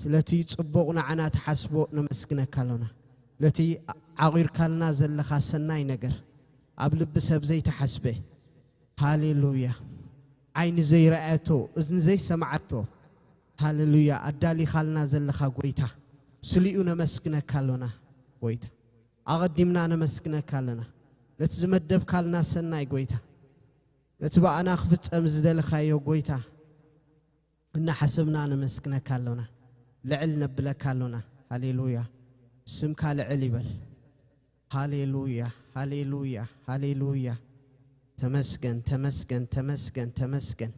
ስለቲ ጽቡቕ ንዓና ትሓስቦ ነመስግነካ ኣሎና። ነቲ ዓቒርካልና ዘለኻ ሰናይ ነገር፣ ኣብ ልቢ ሰብ ዘይተሓስበ፣ ሃሌሉያ፣ ዓይኒ ዘይረኣየቶ፣ እዝኒ ዘይሰምዓቶ፣ ሃሌሉያ፣ ኣዳሊኻልና ዘለኻ ጐይታ፣ ስሊኡ ነመስግነካ ኣሎና ጐይታ። ኣቐዲምና ነመስግነካ ኣለና። ነቲ ዝመደብካልና ሰናይ ጐይታ፣ ነቲ ብኣና ክፍጸም ዝደለኻዮ ጐይታ፣ እናሓሰብና ነመስግነካ ኣሎና። ልዕል ነብለካ ኣሎና። ሃሌሉያ። ስምካ ልዕል ይበል። ሃሌሉያ፣ ሃሌሉያ፣ ሃሌሉያ። ተመስገን፣ ተመስገን፣ ተመስገን፣ ተመስገን።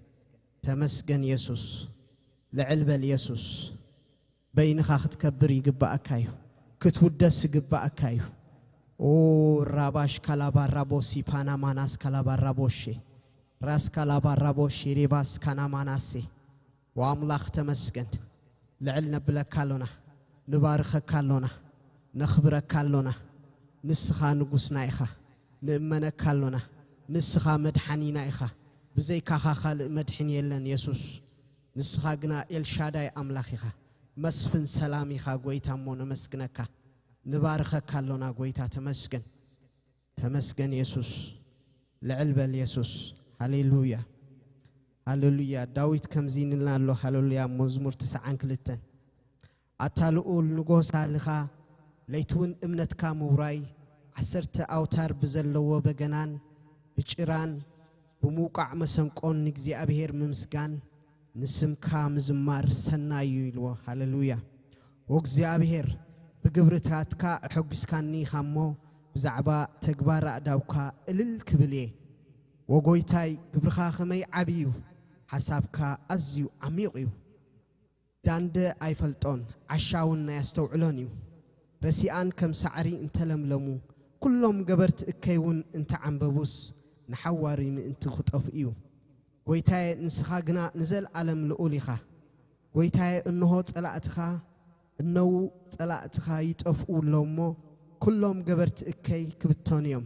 ተመስገን የሱስ። ልዕል በል የሱስ። በይንኻ ክትከብር ይግባኣካ እዩ። ክትውደስ ይግባኣካ እዩ። ኦ ራባሽ ካላባ ራቦሲ ፓናማናስ ካላባ ራቦሼ ራስ ካላባ ራቦሼ ሬባስ ካናማናሴ። ወኣምላኽ ተመስገን። ልዕል ነብለካ ኣሎና። ንባርኸካ ኣሎና። ነኽብረካ ኣሎና። ንስኻ ንጉስና ኢኻ። ንእመነካ ኣሎና። ንስኻ መድሓኒና ኢኻ። ብዘይካኻ ካልእ መድሕን የለን የሱስ። ንስኻ ግና ኤልሻዳይ ኣምላኽ ኢኻ። መስፍን ሰላም ኢኻ ጐይታ እሞ ነመስግነካ። ንባርኸካ ኣሎና ጐይታ ተመስገን። ተመስገን የሱስ። ልዕል በል የሱስ። ሃሌሉያ። ሃሌሉያ። ዳዊት ከምዚ ኢልና ኣሎ። ሃሌሉያ። መዝሙር ትስዓን ክልተን። ኣታ ልኡል ንጎስ ኣልኻ፣ ለይቲ እውን እምነትካ ምውራይ፣ ዓሰርተ ኣውታር ብዘለዎ በገናን ብጭራን ብምውቃዕ መሰንቆን ንእግዚኣብሔር ምምስጋን፣ ንስምካ ምዝማር ሰናይ እዩ ኢልዎ። ሃሌሉያ። ኦ እግዚኣብሔር፣ ብግብርታትካ ኣሐጒስካኒ ኢኻ እሞ፣ ብዛዕባ ተግባር ኣእዳውካ እልል ክብል እየ። ወጎይታይ፣ ግብርኻ ኸመይ ዓቢ እዩ፣ ሓሳብካ ኣዝዩ ዓሚቕ እዩ። ዳንደ ኣይፈልጦን፣ ዓሻ እውን ኣየስተውዕሎን እዩ። ረሲኣን ከም ሳዕሪ እንተለምለሙ፣ ኩሎም ገበርቲ እከይ እውን እንተዓምበቡስ፣ ንሓዋሪ ምእንቲ ክጠፍኡ እዩ። ጐይታየ፣ ንስኻ ግና ንዘለኣለም ልኡል ኢኻ። ጐይታየ፣ እንሆ ጸላእትኻ፣ እነዉ ጸላእትኻ ይጠፍኡ ኣለዉ እሞ፣ ኩሎም ገበርቲ እከይ ክብተኑ እዮም።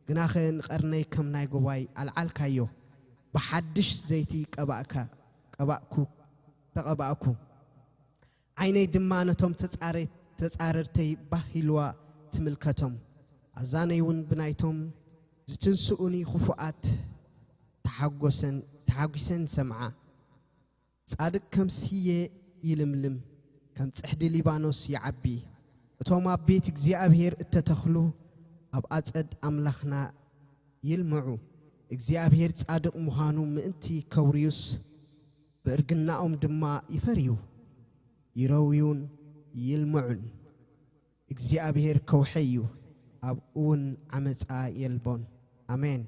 ግናኸ ንቐርነይ ከም ናይ ጎባይ ኣልዓልካዮ፣ ብሓድሽ ዘይቲ ቀባእካ፣ ቀባእኩ፣ ተቐባእኩ። ዓይነይ ድማ ነቶም ተጻረ-፣ ተጻረርተይ ባህ ኢልዋ ትምልከቶም። ኣዛነይ እውን ብናይቶም ዝትንስኡኒ ክፉኣት ተሓጎሰን-፣ ተሓጒሰን ይሰምዓ። ጻድቕ ከም ስየ ይልምልም፣ ከም ጽሕዲ ሊባኖስ ይዓቢ። እቶም ኣብ ቤት እግዚኣብሔር እተተኽሉ፣ ኣብ ኣጸድ ኣምላኽና ይልምዑ። እግዚኣብሔር ጻድቕ ምዃኑ ምእንቲ ከውርዩስ፣ ብእርግናኦም ድማ ይፈርዩ፣ ይረውዩን ይልምዑን። እግዚኣብሔር ከውሒ እዩ፣ ኣብኡ እውን ዓመጻ የልቦን። ኣሜን።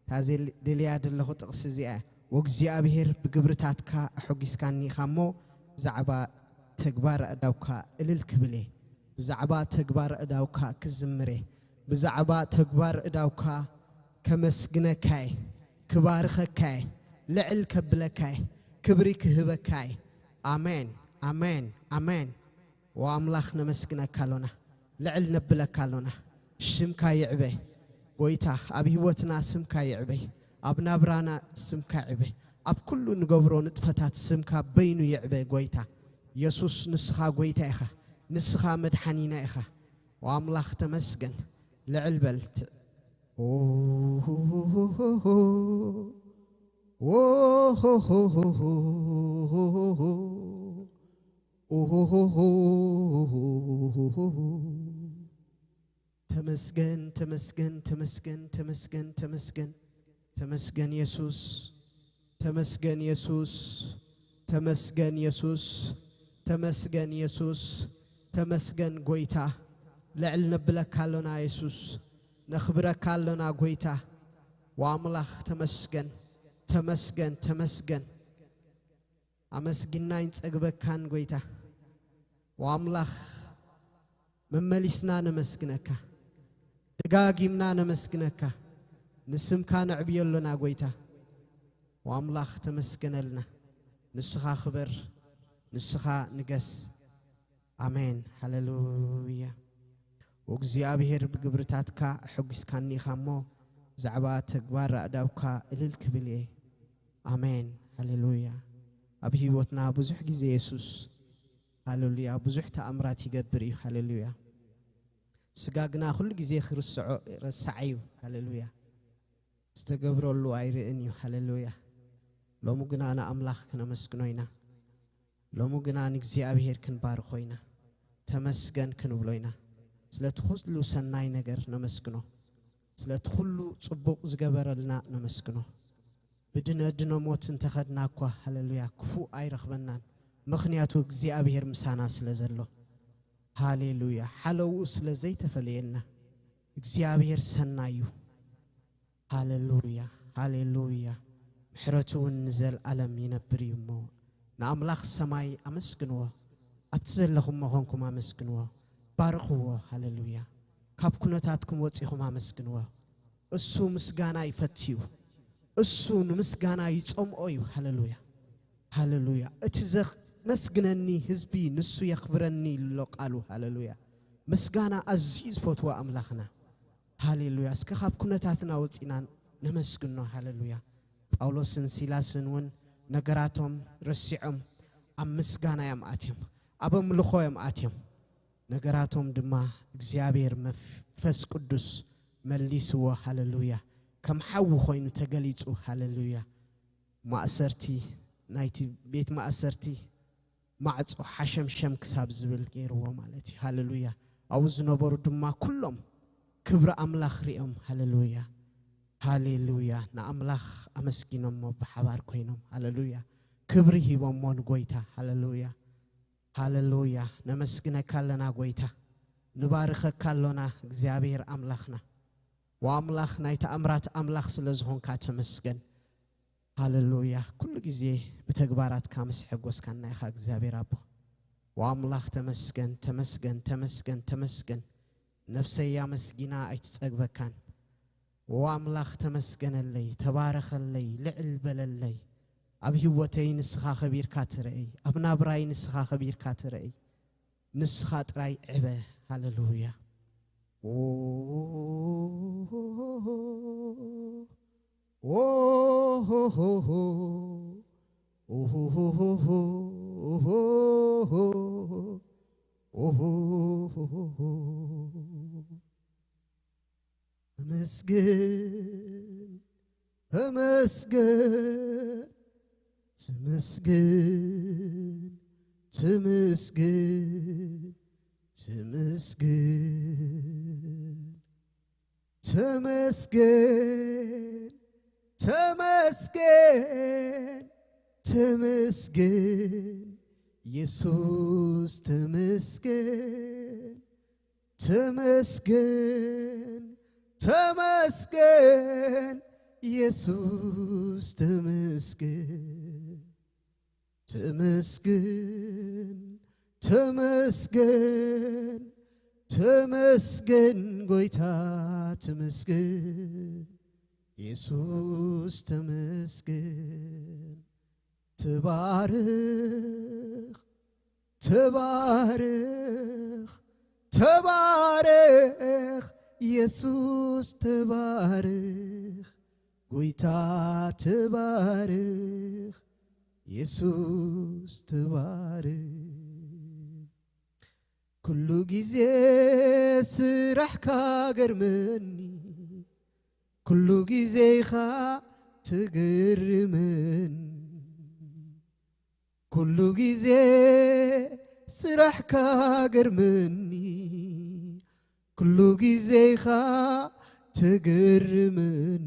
እታ ዘል-፣ ደልያ ዘለኹ ጥቕሲ እዚኣ እያ። "ወእግዚኣብሔር ብግብርታትካ ኣሐጒስካኒ ኢኻ እሞ፣ ብዛዕባ ተግባር ኣእዳውካ እልል ክብል እየ፣ ብዛዕባ ተግባር ኣእዳውካ ክዝምር እየ፣ ብዛዕባ ተግባር ኣእዳውካ ከመስግነካ እየ፣ ክባርኸካ እየ፣ ልዕል ከብለካ እየ፣ ክብሪ ክህበካ እየ." ኣሜን፣ ኣሜን፣ ኣሜን። ወኣምላኽ ነመስግነካ ኣሎና፣ ልዕል ነብለካ ኣሎና። ሽምካ ይዕበ ጐይታ፣ ኣብ ህይወትና ስምካ ይዕበ፣ ኣብ ናብራና ስምካ ይዕበ፣ ኣብ ኩሉ ንገብሮ ንጥፈታት ስምካ በይኑ ይዕበ ጐይታ። የሱስ ንስኻ ጐይታ ኢኻ፣ ንስኻ መድሓኒና ኢኻ። ወኣምላኽ ተመስገን፣ ልዕል በል ት-፣ ኦሆሆሆሆ፣ ኦሆሆሆሆ። ኦሆሆሆ። ተመስገን፣ ተመስገን፣ ተመስገን፣ ተመስገን፣ ተመስገን። ተመስገን የሱስ፣ ተመስገን የሱስ፣ ተመስገን የሱስ፣ ተመስገን የሱስ፣ ተመስገን ጐይታ። ልዕል ነብለካ ኣሎና የሱስ፣ ነኽብረካ ኣሎና ጐይታ። ወኣምላኽ ተመስገን፣ ተመስገን፣ ተመስገን። ኣመስጊንና ኣይንጸግበካን ጐይታ። ወኣምላኽ መመሊስና ነመስግነካ፣ ደጋጊምና ነመስግነካ። ንስምካ ነዕብዮ ኣሎና ጐይታ። ወኣምላኽ ተመስገነልና። ንስኻ ክበር፣ ንስኻ ንገስ። ኣሜን። ሃሌሉያ። ወእግዚኣብሔር ብግብርታትካ ኣሐጒስካኒ ኢኻ እሞ፣ ብዛዕባ ተግባር ኣእዳውካ እልል ክብል እየ። ኣሜን። ሃሌሉያ። ኣብ ህይወትና ብዙሕ ግዜ የሱስ ሃሌሉያ። ብዙሕ ተኣምራት ይገብር እዩ። ሃሌሉያ። ስጋ ግና ኩሉ ግዜ ክርስዖ ረሳዕ እዩ። ሃሌሉያ። ዝተገብረሉ ኣይርእን እዩ። ሃሌሉያ። ሎሚ ግና ንኣምላኽ ክነመስግኖ ኢና። ሎሚ ግና ንእግዚኣብሔር ክንባርኾ ኢና። ተመስገን ክንብሎ ኢና። ስለቲ ኩሉ ሰናይ ነገር ነመስግኖ። ስለቲ ኩሉ ጽቡቕ ዝገበረልና ነመስግኖ። ብድነ ድነ ሞት እንተኸድና እኳ፣ ሃሌሉያ፣ ክፉእ ኣይረኽበናን። ምኽንያቱ እግዚኣብሔር ምሳና ስለ ዘሎ። ሃሌሉያ። ሓለውኡ ስለ ዘይተፈለየና። እግዚኣብሔር ሰናይ እዩ። ሃሌሉያ፣ ሃሌሉያ። ምሕረቱ እውን ንዘልኣለም ይነብር እዩ እሞ፣ ንኣምላኽ ሰማይ ኣመስግንዎ። ኣብቲ ዘለኹሞ ኾንኩም ኣመስግንዎ። ባርኽዎ። ሃሌሉያ። ካብ ኩነታትኩም ወጺኹም ኣመስግንዎ። እሱ ምስጋና ይፈትዩ። እሱ ንምስጋና ይጸምኦ እዩ። ሃሌሉያ፣ ሃሌሉያ። እቲ ዘመስግነኒ ህዝቢ ንሱ የኽብረኒ ኣሎ ቃሉ። ሃሌሉያ። ምስጋና ኣዝዩ ዝፈትዎ ኣምላኽና። ሃሌሉያ። እስከ ካብ ኩነታትና ወጺና ነመስግኖ። ሃሌሉያ። ጳውሎስን ሲላስን እውን ነገራቶም ረሲዖም ኣብ ምስጋና እዮም ኣትዮም፣ ኣብ ኣምልኾ እዮም ኣትዮም። ነገራቶም ድማ እግዚኣብሔር መንፈስ ቅዱስ መሊስዎ። ሃሌሉያ። ከም ሓዊ ኮይኑ ተገሊጹ። ሃሌሉያ። ማእሰርቲ ናይቲ ቤት ማእሰርቲ ማዕጾ ሓሸምሸም ክሳብ ዝብል ገይርዎ ማለት እዩ። ሃሌሉያ። ኣብኡ ዝነበሩ ድማ ኩሎም ክብሪ ኣምላኽ ሪኦም፣ ሃሌሉያ፣ ሃሌሉያ፣ ንኣምላኽ ኣመስጊኖሞ ብሓባር ኮይኖም፣ ሃሌሉያ፣ ክብሪ ሂቦሞ ንጎይታ። ሃሌሉያ፣ ሃሌሉያ። ነመስግነካ ኣለና ጎይታ፣ ንባርኸካ ኣሎና እግዚኣብሔር ኣምላኽና። ወኣምላኽ ናይ ተኣምራት ኣምላኽ ስለ ዝኾንካ ተመስገን። ሃሌሉያ። ኩሉ ግዜ ብተግባራትካ ምስ ሓጎስካና ኢኻ እግዚኣብሔር ኣቦ። ወኣምላኽ ተመስገን፣ ተመስገን፣ ተመስገን፣ ተመስገን። ነፍሰይ ኣመስጊና ኣይትጸግበካን። ወኣምላኽ ተመስገነለይ፣ ተባረኸለይ፣ ልዕል በለለይ። ኣብ ህይወተይ ንስኻ ከቢርካ ትረእይ፣ ኣብ ናብራይ ንስኻ ከቢርካ ትረእይ። ንስኻ ጥራይ ዕበ። ሃሌሉያ። ተመስገን፣ ተመስገን፣ ተመስገን፣ ተመስገን፣ ተመስገን። ተመስገን፣ ተመስገን፣ ተመስገን፣ የሱስ ተመስገን። ተመስገን፣ ተመስገን፣ የሱስ ተመስገን። ተመስገን፣ ተመስገን፣ ተመስገን፣ ጎይታ ተመስገን፣ የሱስ ተመስገን። ተባረኽ፣ ተባረኽ፣ ተባረኽ፣ የሱስ ተባረኽ፣ ጎይታ ተባረኽ፣ የሱስ ተባረኽ። ኩሉ ግዜ ስራሕካ ገርመኒ፣ ኩሉ ግዜ ኢኻ ትግርመኒ። ኩሉ ግዜ ስራሕካ ገርመኒ፣ ኩሉ ግዜ ኢኻ ትግርመኒ።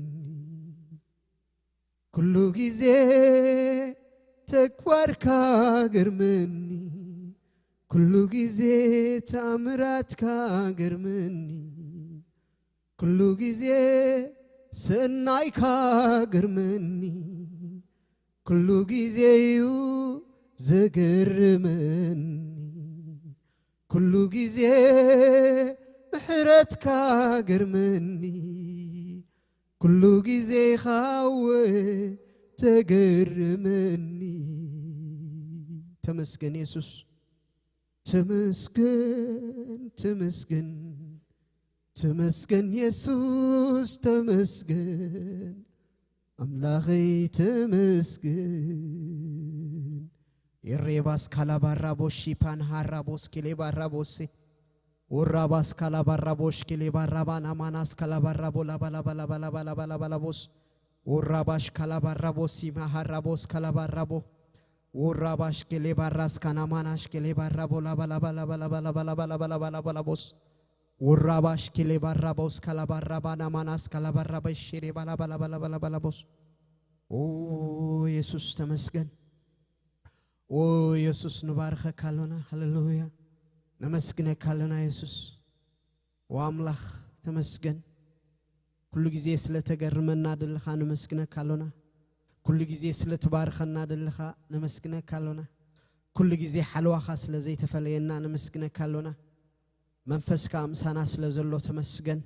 ኩሉ ግዜ ተግባርካ ገርመኒ፣ ኩሉ ግዜ ተኣምራትካ ገርመኒ፣ ኩሉ ግዜ ሰናይካ ገርመኒ፣ ኩሉ ግዜ እዩ ዘገርመኒ። ኩሉ ግዜ ምሕረትካ ገርመኒ፣ ኩሉ ግዜ ኢኻ እወ ተገርመኒ። ተመስገን የሱስ፣ ተመስገን፣ ተመስገን፣ ተመስገን የሱስ፣ ተመስገን ኣምላኸይ፣ ተመስገን። Irebas kalabarabo shipan harabos kelebarabose. Urabas kalabarabo shkelebaraba namanas kalabarabo labalabalabalabalabalabos. Urabash kalabarabo sima harabos kalabarabo. Urabash kelebaras kanamanash kelebarabo labalabalabalabalabalabos. Urabash kelebarabos kalabaraba namanas kalabaraba shire balabalabalabalabalabos. ኦ የሱስ ተመስገን። ኦ የሱስ ንባርኸካ ኣሎና። ሃሌሉያ። ነመስግነካ ኣሎና የሱስ። ኦ ኣምላኽ ተመስገን። ኩሉ ግዜ ስለ ተገርመና ደለኻ ነመስግነካ ኣሎና። ኩሉ ግዜ ስለ ትባርኸና ደለኻ ነመስግነካ ኣሎና። ኩሉ ግዜ ሓልዋኻ ስለ ዘይተፈለየና ነመስግነካ ኣሎና። መንፈስካ ምሳና ስለ ዘሎ ተመስገን።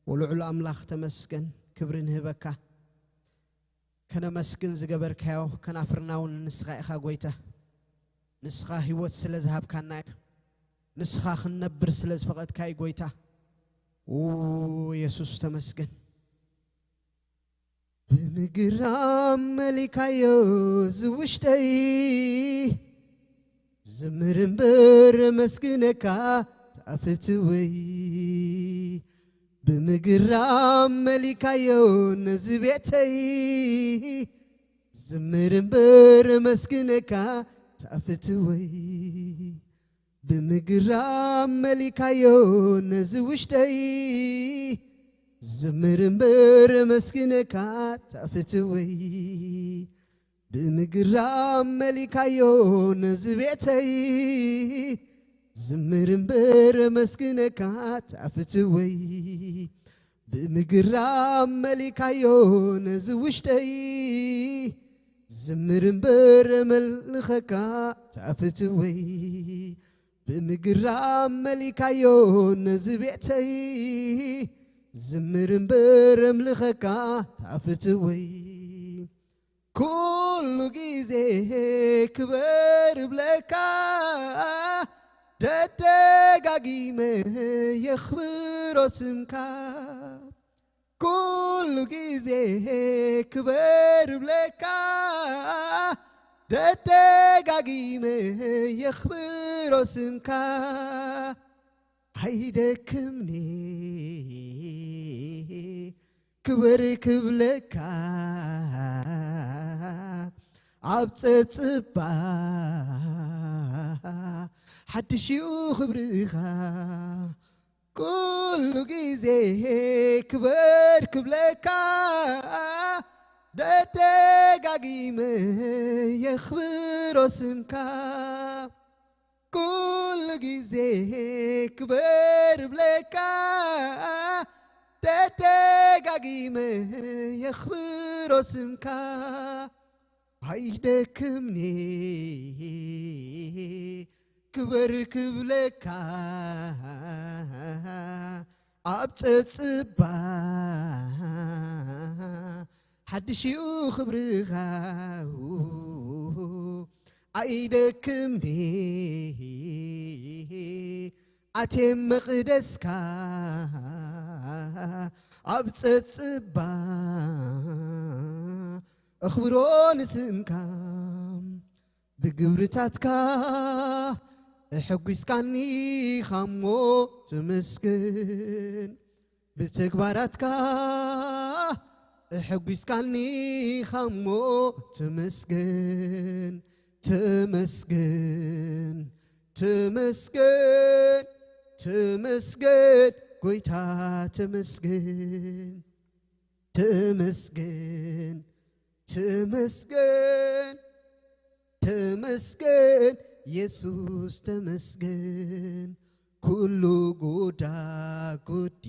ወልዑል ኣምላኽ ተመስገን። ክብሪ ንህበካ። ከነመስግን ዝገበርካዮ ከናፍርና እውን ንስኻ ኢኻ ጎይታ። ንስኻ ህይወት ስለ ዝሃብካና እዩ። ንስኻ ክንነብር ስለ ዝፈቐድካ እዩ ጎይታ። ኡ የሱስ ተመስገን። ብምግራም መሊካዮ ዝውሽጠይ ዝምር እምበር መስግነካ ታፍትወይ ብምግራም መሊካዮ ነዚ ቤተይ ዝምር እምበር መስግነካ ታፍትወይ ብምግራም መሊካዮ ነዚ ውሽጠይ ዝምር እምበር መስግነካ ታፍትወይ ብምግራም መሊካዮ ነዚ ቤተይ ዝምር እምበር መስግነካ ታፍትወይ ብምግራም መሊካዮ ነዚ ውሽጠይ ዝምር እምበር መልኸካ ታፍትወይ ብምግራም መሊካዮ ነዚ ቤተይ ዝምር እምበር እምልኸካ ታፍትወይ ኩሉ ግዜ ክበር እብለካ ደደጋጊመ የኽብሮ ስምካ ኩሉ ግዜ ክበር እብለካ ደደጋጊመ የኽብሮ ስምካ ኣይደክምኒ ክበር ክብለካ ኣብ ጸጽባ ሓድሽ እዩ ክብርኻ ኩሉ ግዜ ክበር ክብለካ ደደጋጊመ የኽብሮ ስምካ ኩሉ ግዜ ክበር እብለካ ደደጋጊመ የኽብሮ ስምካ ኣይደክምኒ ክበር ክብለካ ኣብ ጸጽባ ሓድሽ እዩ ክብርኻ ኣይደክምኒ ኣትየ መቕደስካ ኣብ ጸጽባ ኣኽብሮ ንስምካ ብግብርታትካ እሕጒስካኒ ኻሞ ትምስግን ብተግባራትካ እሕጒስካኒ ኻሞ ትምስግን ትምስግን ትምስግን ትምስግን ጎይታ ትምስግን ትምስግን ትምስግን ትምስግን የሱስ ትምስግን ኩሉ ጉዳ ጉዲ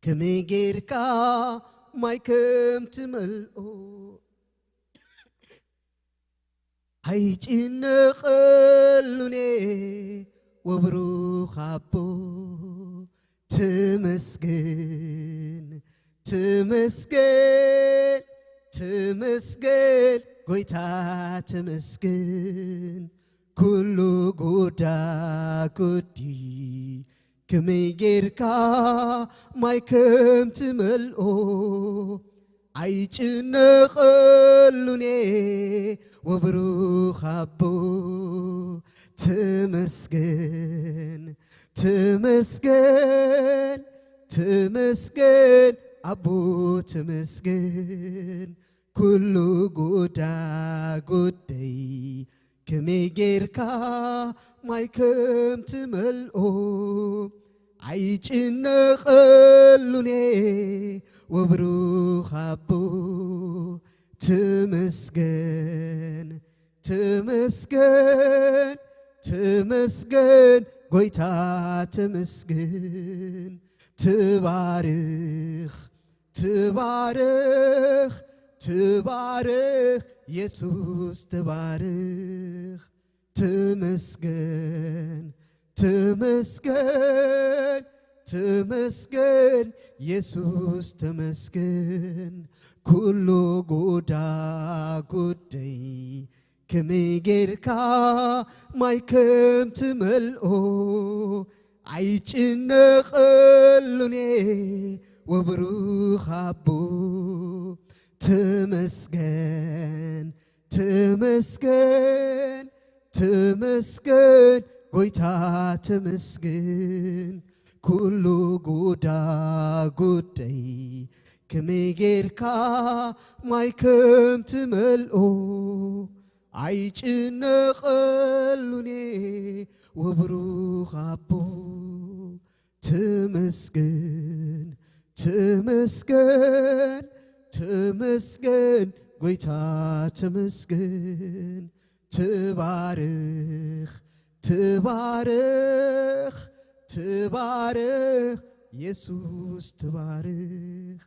ከመይ ጌርካ ማይ ከም ትመልኦ ኣይጭነቐሉኔ ወብሩኽ ኣቦ ትመስገን ትመስገን ትመስገን ጎይታ ትመስገን ኩሉ ጉዳ ጉዲ ከመይ ጌርካ ማይ ከም ትመልኦ ኣይጭነቐሉኔ ወብሩኽ ኣቦ። ተመስገን፣ ተመስገን፣ ተመስገን ኣቦ፣ ተመስገን። ኩሉ ጎዳ ጎደይ ከመይ ጌርካ ማይ ከም ትመልኦ ኣይጭነቐሉኔ ወብሩኽ ኣቦ። ተመስገን፣ ተመስገን፣ ተመስገን ጎይታ፣ ተመስገን። ትባርኽ፣ ትባርኽ፣ ትባርኽ የሱስ፣ ትባርኽ። ተመስገን፣ ተመስገን፣ ተመስገን የሱስ፣ ተመስገን። ኩሉ ጎዳ ጎደይ ከመይ ጌርካ ማይ ከም ትመልኦ ኣይጭነቐሉኔ ወብሩኽ ኣቦ። ተመስገን፣ ተመስገን፣ ተመስገን ጎይታ፣ ተመስገን። ኩሉ ጎዳ ጎደይ ከመይ ጌርካ ማይ ከም ትመልኦ ኣይጭነቐሉኔ ወብሩኽ ኣቦ። ተመስገን፣ ተመስገን፣ ተመስገን ጎይታ፣ ተመስገን። ትባርኽ፣ ትባርኽ፣ ትባርኽ የሱስ፣ ትባርኽ።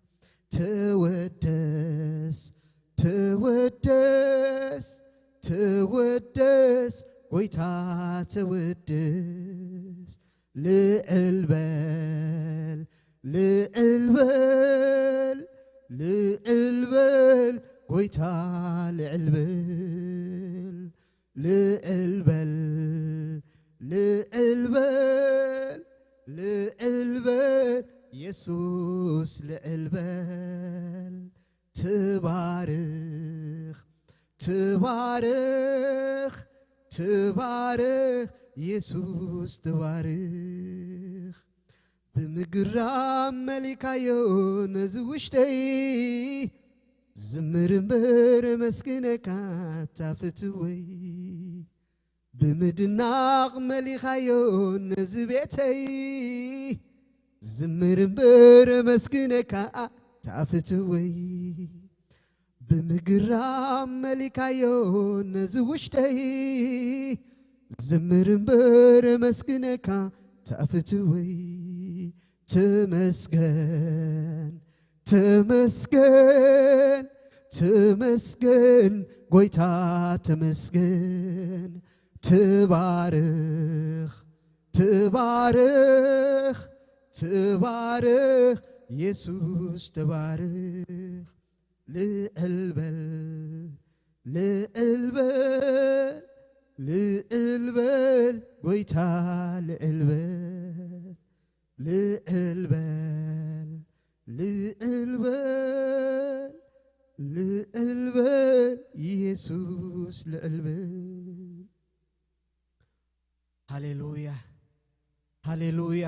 ተወደስ፣ ተወደስ፣ ተወደስ ጎይታ፣ ተወደስ። ልዕል በል፣ ልዕል በል፣ ልዕል በል ጎይታ፣ ልዕል በል። ልዕል በል፣ ልዕል በል፣ ልዕል በል የሱስ፣ ልዕል በል። ትባርኽ፣ ትባርኽ፣ ትባርኽ የሱስ፣ ትባርኽ። ብምግራም መሊካዮ ነዚ ውሽጠይ፣ ዝምር እምበር መስግነካ፣ ኣታ ፍትወይ። ብምድናቕ መሊኻዮ ነዚ ቤተይ፣ ዝምር እምበር መስግነካ፣ ኣታ ፍትወይ። ብምግራም መሊካዮ ነዚ ውሽጠይ፣ ዝምር እምበር መስግነካ፣ ኣታ ፍትወይ። ተመስገን፣ ተመስገን፣ ተመስገን ጎይታ፣ ተመስገን። ትባርኽ፣ ትባርኽ፣ ትባርኽ የሱስ፣ ትባርኽ። ልዕል በል፣ ልዕል በል፣ ልዕል በል ጎይታ፣ ልዕል በል። ልዕል በል፣ ልዕል በል፣ ልዕል በል የሱስ፣ ልዕል በል። ሃሌሉያ፣ ሃሌሉያ።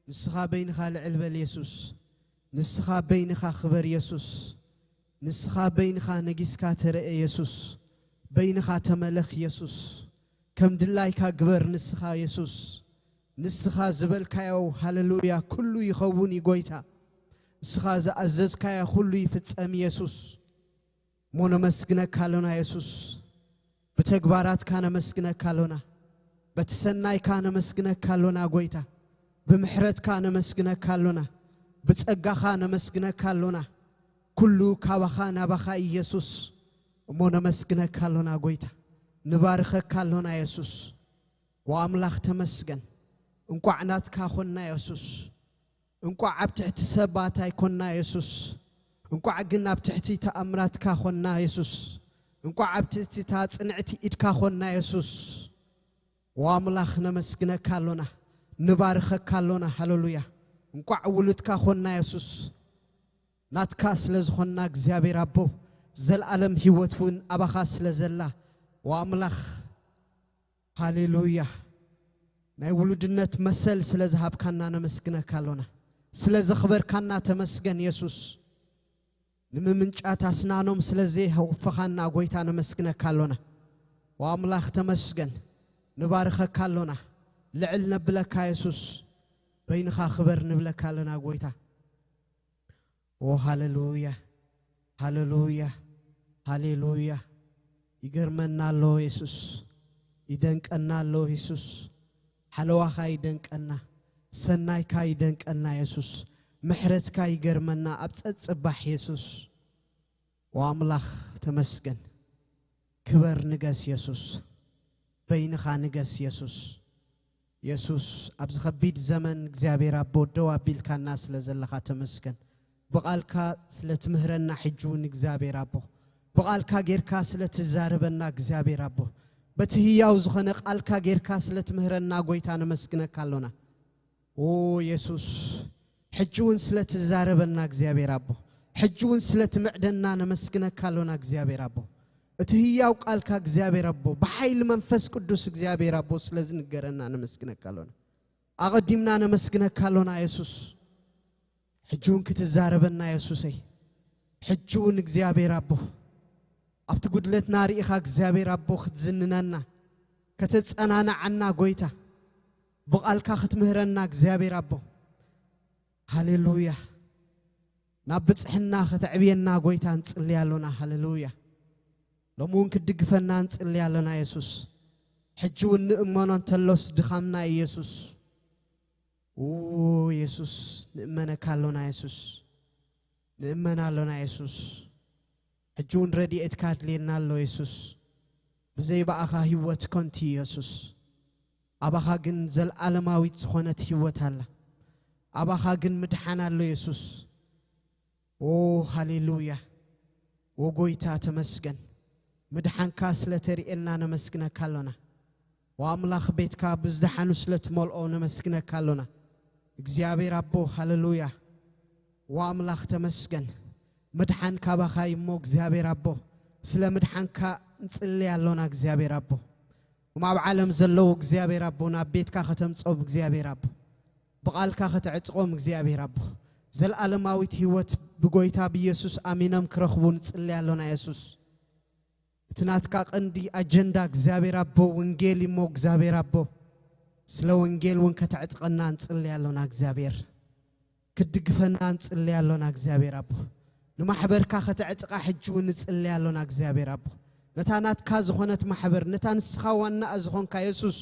ንስኻ በይንኻ ልዕል በል የሱስ። ንስኻ በይንኻ ክበር የሱስ። ንስኻ በይንኻ ነጊስካ ተረአ የሱስ። በይንኻ ተመለኽ የሱስ። ከም ድላይካ ግበር ንስኻ የሱስ። ንስኻ ዝበልካዮ፣ ሃሌሉያ፣ ኩሉ ይኸውን እዩ ጎይታ። ንስኻ ዝኣዘዝካዮ ኩሉ ይፍጸም የሱስ። እሞ ነመስግነካ ኣሎና የሱስ። ብተግባራትካ ነመስግነካ ኣሎና። በቲ ሰናይካ ነመስግነካ ኣሎና ጎይታ። ብምሕረትካ ነመስግነካ ኣሎና። ብጸጋኻ ነመስግነካ ኣሎና። ኩሉ ካባኻ ናባኻ እዩ የሱስ። እሞ ነመስግነካ ኣሎና ጎይታ። ንባርኸካ ኣሎና የሱስ። ወኣምላኽ ተመስገን። እንቋዕ ናትካ ኾንና የሱስ። እንቋዕ ኣብ ትሕቲ ሰባት ኣይኮንና የሱስ። እንቋዕ ግን ኣብ ትሕቲ ተኣምራትካ ኾንና የሱስ። እንቋዕ ኣብ ትሕቲ እታ ጽንዕቲ ኢድካ ኾንና የሱስ። ወኣምላኽ ነመስግነካ ኣሎና። ንባርኸካ ኣሎና። ሃሌሉያ። እንቋዕ ውሉድካ ኾንና የሱስ። ናትካ ስለ ዝኾንና እግዚኣብሔር ኣቦ፣ ዘለኣለም ህይወት እውን ኣባኻ ስለ ዘላ፣ ወኣምላኽ፣ ሃሌሉያ፣ ናይ ውሉድነት መሰል ስለ ዝሃብካና ነመስግነካ ኣሎና። ስለ ዘኽበርካና ተመስገን የሱስ። ንምምንጫት ኣስናኖም ስለ ዘየወፈኻና ጎይታ ነመስግነካ ኣሎና። ወኣምላኽ ተመስገን። ንባርኸካ ኣሎና። ልዕል ነብለካ የሱስ። በይንኻ ክበር ንብለካ ኣለና ጎይታ። ኦ ሃሌሉያ፣ ሃሌሉያ፣ ሃሌሉያ። ይገርመና ኣሎ የሱስ። ይደንቀና ኣሎ የሱስ። ሓለዋኻ ይደንቀና። ሰናይካ ይደንቀና የሱስ። ምሕረትካ ይገርመና ኣብ ጸጽባሕ የሱስ። ወኣምላኽ ተመስገን። ክበር ንገስ የሱስ። በይንኻ ንገስ የሱስ። የሱስ፣ ኣብዚ ከቢድ ዘመን እግዚኣብሔር ኣቦ ደው ኣቢልካና ስለ ዘለኻ ተመስገን። ብቓልካ ስለ ትምህረና ሕጂ እውን እግዚኣብሔር ኣቦ፣ ብቓልካ ጌርካ ስለ ትዛረበና እግዚኣብሔር ኣቦ፣ በቲ ህያው ዝኾነ ቃልካ ጌርካ ስለ ትምህረና ጎይታ ነመስግነካ ኣሎና። ኦ የሱስ፣ ሕጂ እውን ስለ ትዛረበና እግዚኣብሔር ኣቦ፣ ሕጂ እውን ስለ ትምዕደና ነመስግነካ ኣሎና እግዚኣብሔር ኣቦ። እቲ ህያው ቃልካ እግዚኣብሔር ኣቦ፣ ብሓይሊ መንፈስ ቅዱስ እግዚኣብሔር ኣቦ ስለ ዝንገረና ነመስግነካ ኣሎና። ኣቐዲምና ነመስግነካ ኣሎና የሱስ። ሕጂ እውን ክትዛረበና የሱሰይ። ሕጂ እውን እግዚኣብሔር ኣቦ፣ ኣብቲ ጉድለትና ርኢኻ እግዚኣብሔር ኣቦ ክትዝንነና፣ ከተጸናንዓና ጎይታ፣ ብቓልካ ክትምህረና እግዚኣብሔር ኣቦ። ሃሌሉያ። ናብ ብጽሕና ከተዕብየና ጎይታ ንጽሊ ኣሎና። ሃሌሉያ። ሎሚ እውን ክትድግፈና ንጽሊ ኣሎና የሱስ። ሕጂ እውን ንእመኖ እንተሎስ ድኻምና እዩ የሱስ። ኦ የሱስ፣ ንእመነካ ኣሎና የሱስ። ንእመን ኣሎና የሱስ። ሕጂ እውን ረድኤትካ ኣድልየና ኣሎ የሱስ። ብዘይ ብኣኻ ህይወት ከንቱ እዩ የሱስ። ኣባኻ ግን ዘለኣለማዊት ዝኾነት ህይወት ኣላ። ኣባኻ ግን ምድሓን ኣሎ የሱስ። ኦ ሃሌሉያ። ኦ ጎይታ ተመስገን። ምድሓንካ ስለ ተርእየና ነመስግነካ ኣሎና። ወኣምላኽ ቤትካ ብዝደሓኑ ስለ ትመልኦ ነመስግነካ ኣሎና። እግዚኣብሔር ኣቦ ሃሌሉያ። ወኣምላኽ ተመስገን። ምድሓን ካባኻ እዩ እሞ እግዚኣብሔር ኣቦ፣ ስለ ምድሓንካ ንጽሊ ኣሎና እግዚኣብሔር ኣቦ። እም ኣብ ዓለም ዘለዉ እግዚኣብሔር ኣቦ ናብ ቤትካ ከተምጽኦም እግዚኣብሔር ኣቦ፣ ብቓልካ ከተዕጥቖም እግዚኣብሔር ኣቦ፣ ዘለኣለማዊት ህይወት ብጎይታ ብየሱስ ኣሚኖም ክረኽቡ ንጽሊ ኣሎና የሱስ። እቲ ናትካ ቀንዲ ኣጀንዳ እግዚኣብሔር ኣቦ ወንጌል እሞ እግዚኣብሔር ኣቦ፣ ስለ ወንጌል እውን ከተዕጥቐና ንጽሊ ኣሎና እግዚኣብሔር። ክትድግፈና ንጽሊ ኣሎና እግዚኣብሔር ኣቦ። ንማሕበርካ ከተዕጥቓ ሕጂ እውን ንጽሊ ኣሎና እግዚኣብሔር ኣቦ። ነታ ናትካ ዝኾነት ማሕበር፣ ነታ ንስኻ ዋናኣ ዝኾንካ የሱስ፣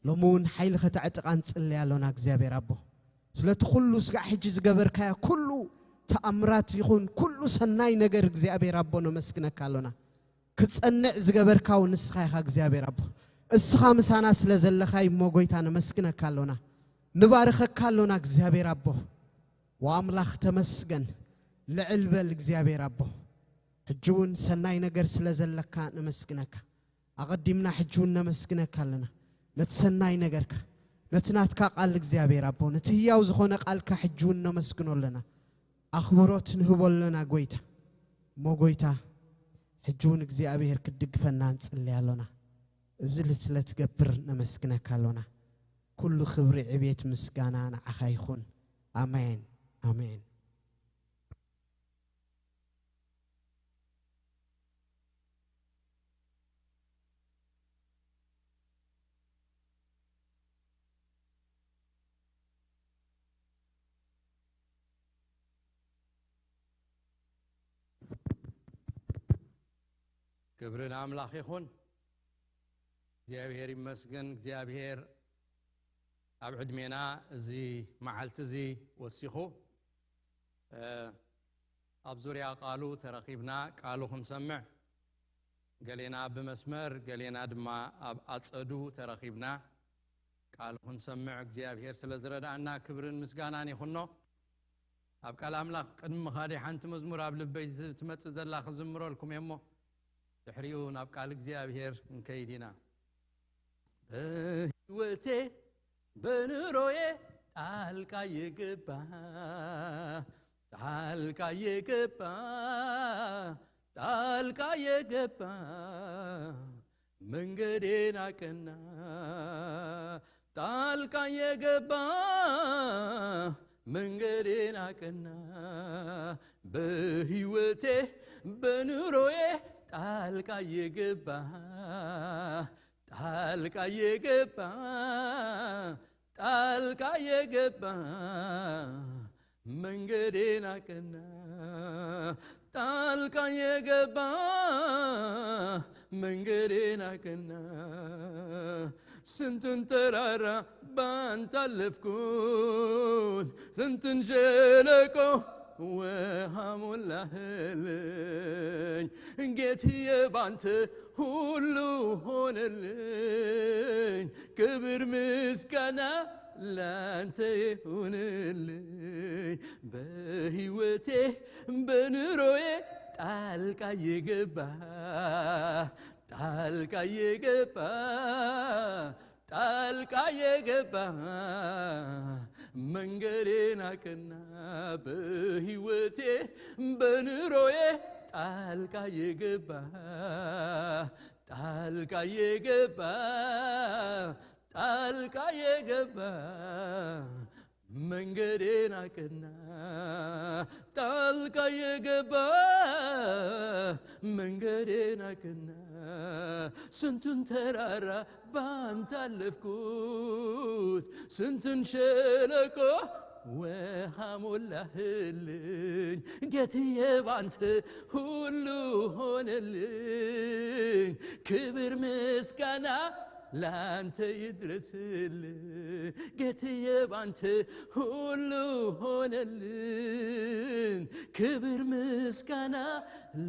ሎሚ እውን ሓይሊ ከተዕጥቓ ንጽሊ ኣሎና እግዚኣብሔር ኣቦ። ስለቲ ኩሉ ስጋዕ ሕጂ ዝገበርካዮ ኩሉ ተኣምራት ይኹን ኩሉ ሰናይ ነገር እግዚኣብሔር ኣቦ ነመስግነካ ኣሎና። ክጸንዕ ዝገበርካ እውን ንስኻ ኢኻ እግዚኣብሔር ኣቦ። እስኻ ምሳና ስለ ዘለኻ እሞ ጎይታ ነመስግነካ ኣሎና። ንባርኸካ ኣሎና እግዚኣብሔር ኣቦ። ወኣምላኽ ተመስገን። ልዕል በል እግዚኣብሔር ኣቦ። ሕጂ እውን ሰናይ ነገር ስለ ዘለካ ነመስግነካ። ኣቐዲምና ሕጂ እውን ነመስግነካ ኣለና። ነቲ ሰናይ ነገርካ፣ ነቲ ናትካ ቃል እግዚኣብሔር ኣቦ፣ ነቲ ህያው ዝኾነ ቃልካ ሕጂ እውን ነመስግኖ ኣለና። ኣኽብሮት ንህቦ ኣለና ጎይታ። እሞ ጎይታ፣ ሕጂ እውን እግዚኣብሔር ክትድግፈና ንጽሊ ኣሎና። እዚ ስለ ትገብር ነመስግነካ ኣሎና። ኩሉ ክብሪ፣ ዕቤት፣ ምስጋና ንዓኻ ይኹን። ኣሜን፣ ኣሜን። ክብሪ ንኣምላኽ ይኹን። እግዚኣብሔር ይመስገን። እግዚኣብሔር ኣብ ዕድሜና እዚ መዓልቲ እዚ ወሲኹ፣ እ፣ ኣብ ዙርያ ቃሉ ተረኺብና ቃሉ ክንሰምዕ፣ ገሌና ብመስመር፣ ገሌና ድማ ኣብ ኣጸዱ ተረኺብና ቃሉ ክንሰምዕ እግዚኣብሔር ስለ ዝረድኣና ክብርን ምስጋናን ይኹኖ። ኣብ ቃል ኣምላኽ ቅድሚ ምኻደይ ሓንቲ መዝሙር ኣብ ልበይ ዝ-፣ ትመጽእ ዘላ ክዝምረልኩም እየ እሞ፣ ድሕሪኡ ናብ ቃል እግዚኣብሔር ክንከይድ ኢና። በህይወቴ በኑሮዬ ጣልቃ ይግባ፣ ጣልቃ የገባ፣ ጣልቃ የገባ፣ መንገዴን አቀና። ጣልቃ የገባ፣ መንገዴን አቀና። በህይወቴ በኑሮዬ ጣልቃ የገባ፣ ጣልቃ የገባ፣ ጣልቃ የገባ፣ መንገዴን አቀና። ጣልቃ የገባ፣ መንገዴን አቀና። ስንቱን ተራራ ባንተ አለፍኩት፣ ስንቱን ሸለቆ ውሃ ሞላህልኝ። ጌትዬ ባንተ ሁሉ ሆነልኝ። ክብር ምስጋና ላንተ ይሁንልኝ። በህይወቴ በኑሮዬ ጣልቃ የገባ፣ ጣልቃ የገባ፣ ጣልቃ የገባ፣ መንገዴን አቀና። በህይወቴ በኑሮዬ ጣልቃ የገባ፣ ጣልቃ የገባ፣ ጣልቃ የገባ፣ መንገዴን አቀና። ጣልቃ የገባ፣ መንገዴን አቀና። ስንቱን ተራራ ባንተ አለፍኩት፣ ስንቱን ሸለቆ ውሃ ሞላህልኝ። ጌትዬ ባንተ ሁሉ ሆነልኝ። ክብር ምስጋና ላንተ ይድረስልኝ። ጌትዬ ባንተ ሁሉ ሆነልኝ። ክብር ምስጋና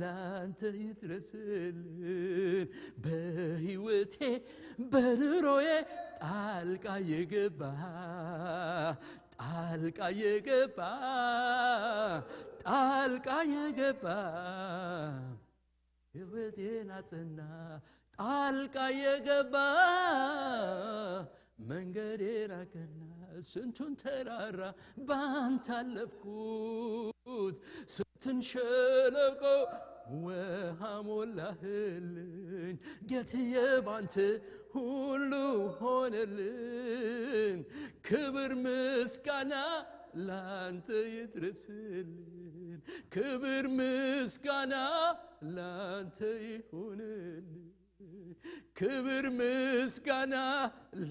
ላንተ ይድረስልኝ። በህይወቴ በኑሮዬ ጣልቃ የገባ፣ ጣልቃ የገባ፣ ጣልቃ የገባ፣ ህይወቴን አጸና። ጣልቃ የገባ፣ መንገዴን አቀና። ስንቱን ተራራ ባንተ አለፍኩት፣ ስንቱን ሸለቆ ውሃ ሞላህልኝ። ጌትዬ ባንተ ሁሉ ሆነልኝ። ክብር ምስጋና ላንተ ይድረስልን። ክብር ምስጋና ላንተ ይሁንልን። ክብር ምስጋና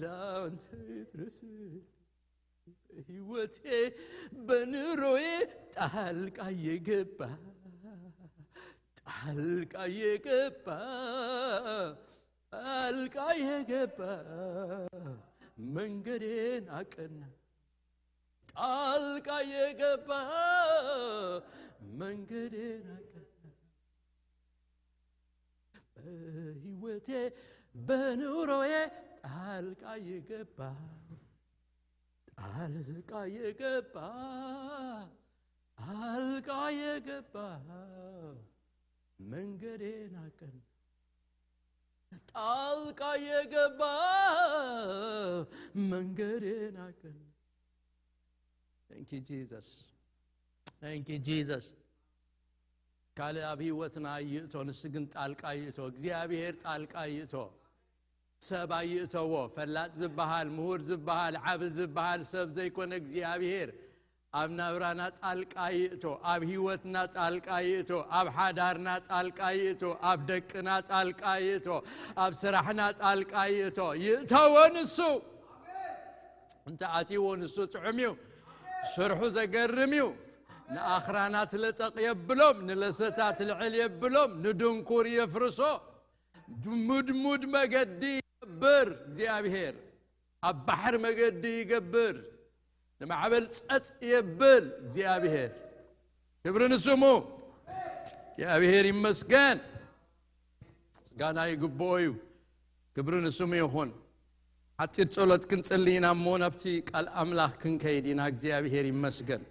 ላንተ ይድረስልን። በህይወቴ በኑሮዬ ጣልቃ የገባ፣ ጣልቃ የገባ፣ ጣልቃ የገባ፣ መንገዴን አቀና። ጣልቃ የገባ፣ መንገዴን አቀና። በህይወቴ በኑሮዬ ጣልቃ የገባ፣ ጣልቃ የገባ፣ ጣልቃ የገባ፣ መንገዴን አቀና። ጣልቃ የገባ፣ መንገዴን አቀና። Thank you Jesus. Thank you Jesus. ካልእ ኣብ ህይወትና ይእቶ፣ ንሱ ግን ጣልቃ ይእቶ። እግዚኣብሔር ጣልቃ ይእቶ። ሰብ ኣይእተዎ። ፈላጥ ዝበሃል፣ ምሁር ዝበሃል፣ ዓቢ ዝበሃል ሰብ ዘይኮነ እግዚኣብሔር ኣብ ናብራና ጣልቃ ይእቶ፣ ኣብ ህይወትና ጣልቃ ይእቶ፣ ኣብ ሓዳርና ጣልቃ ይእቶ፣ ኣብ ደቅና ጣልቃ ይእቶ፣ ኣብ ስራሕና ጣልቃ ይእቶ። ይእተዎ ንሱ። እንተ ኣትይዎ ንሱ ጥዑም እዩ። ስርሑ ዘገርም እዩ። ንኣኽራናት ለጠቕ የብሎም፣ ንለሰታት ልዕል የብሎም፣ ንድንኩር የፍርሶ። ድሙድሙድ መገዲ ይገብር እግዚኣብሔር። ኣብ ባሕሪ መገዲ ይገብር። ንማዕበል ጸጥ የብል እግዚኣብሔር። ክብሪ ንስሙ። እግዚኣብሔር ይመስገን። ምስጋና ይግብኦ እዩ። ክብሪ ንስሙ ይኹን። ሓጺር ጸሎት ክንጽሊ ኢና እሞ ናብቲ ቃል ኣምላኽ ክንከይድ ኢና። እግዚኣብሔር ይመስገን።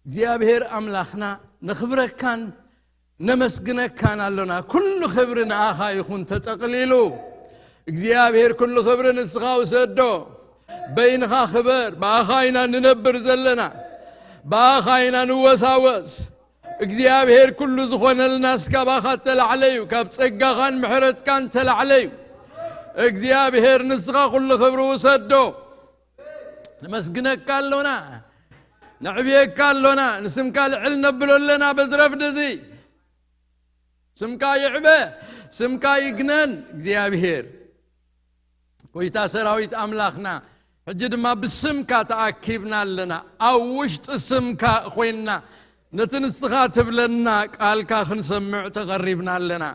እግዚኣብሔር ኣምላኽና ነኽብረካን ነመስግነካን ኣሎና። ኩሉ ክብሪ ንኣኻ ይኹን ተጠቕሊሉ። እግዚኣብሔር ኩሉ ክብሪ ንስኻ ውሰዶ። በይንኻ ክበር፣ ብኣኻ ኢና ንነብር ዘለና። ብኣኻ ኢና ንወሳወስ። እግዚኣብሔር ኩሉ ዝኾነልና እስካባኻ እተላዕለ እዩ፣ ካብ ጸጋኻን ምሕረትካን እተላዕለ እዩ። እግዚኣብሔር ንስኻ ኩሉ ክብሪ ውሰዶ። ነመስግነካ ኣሎና፣ ነዕብየካ ኣሎና፣ ንስምካ ልዕል ነብሎ ኣለና በዚ ረፍዲ እዚ። ስምካ ይዕበ፣ ስምካ ይግነን እግዚኣብሔር። ጎይታ ሰራዊት ኣምላኽና፣ ሕጂ ድማ ብስምካ ተኣኪብና ኣለና፣ ኣብ ውሽጢ ስምካ ኮይንና ነቲ ንስኻ ትብለና ቃልካ ክንሰምዕ ተቐሪብና ኣለና።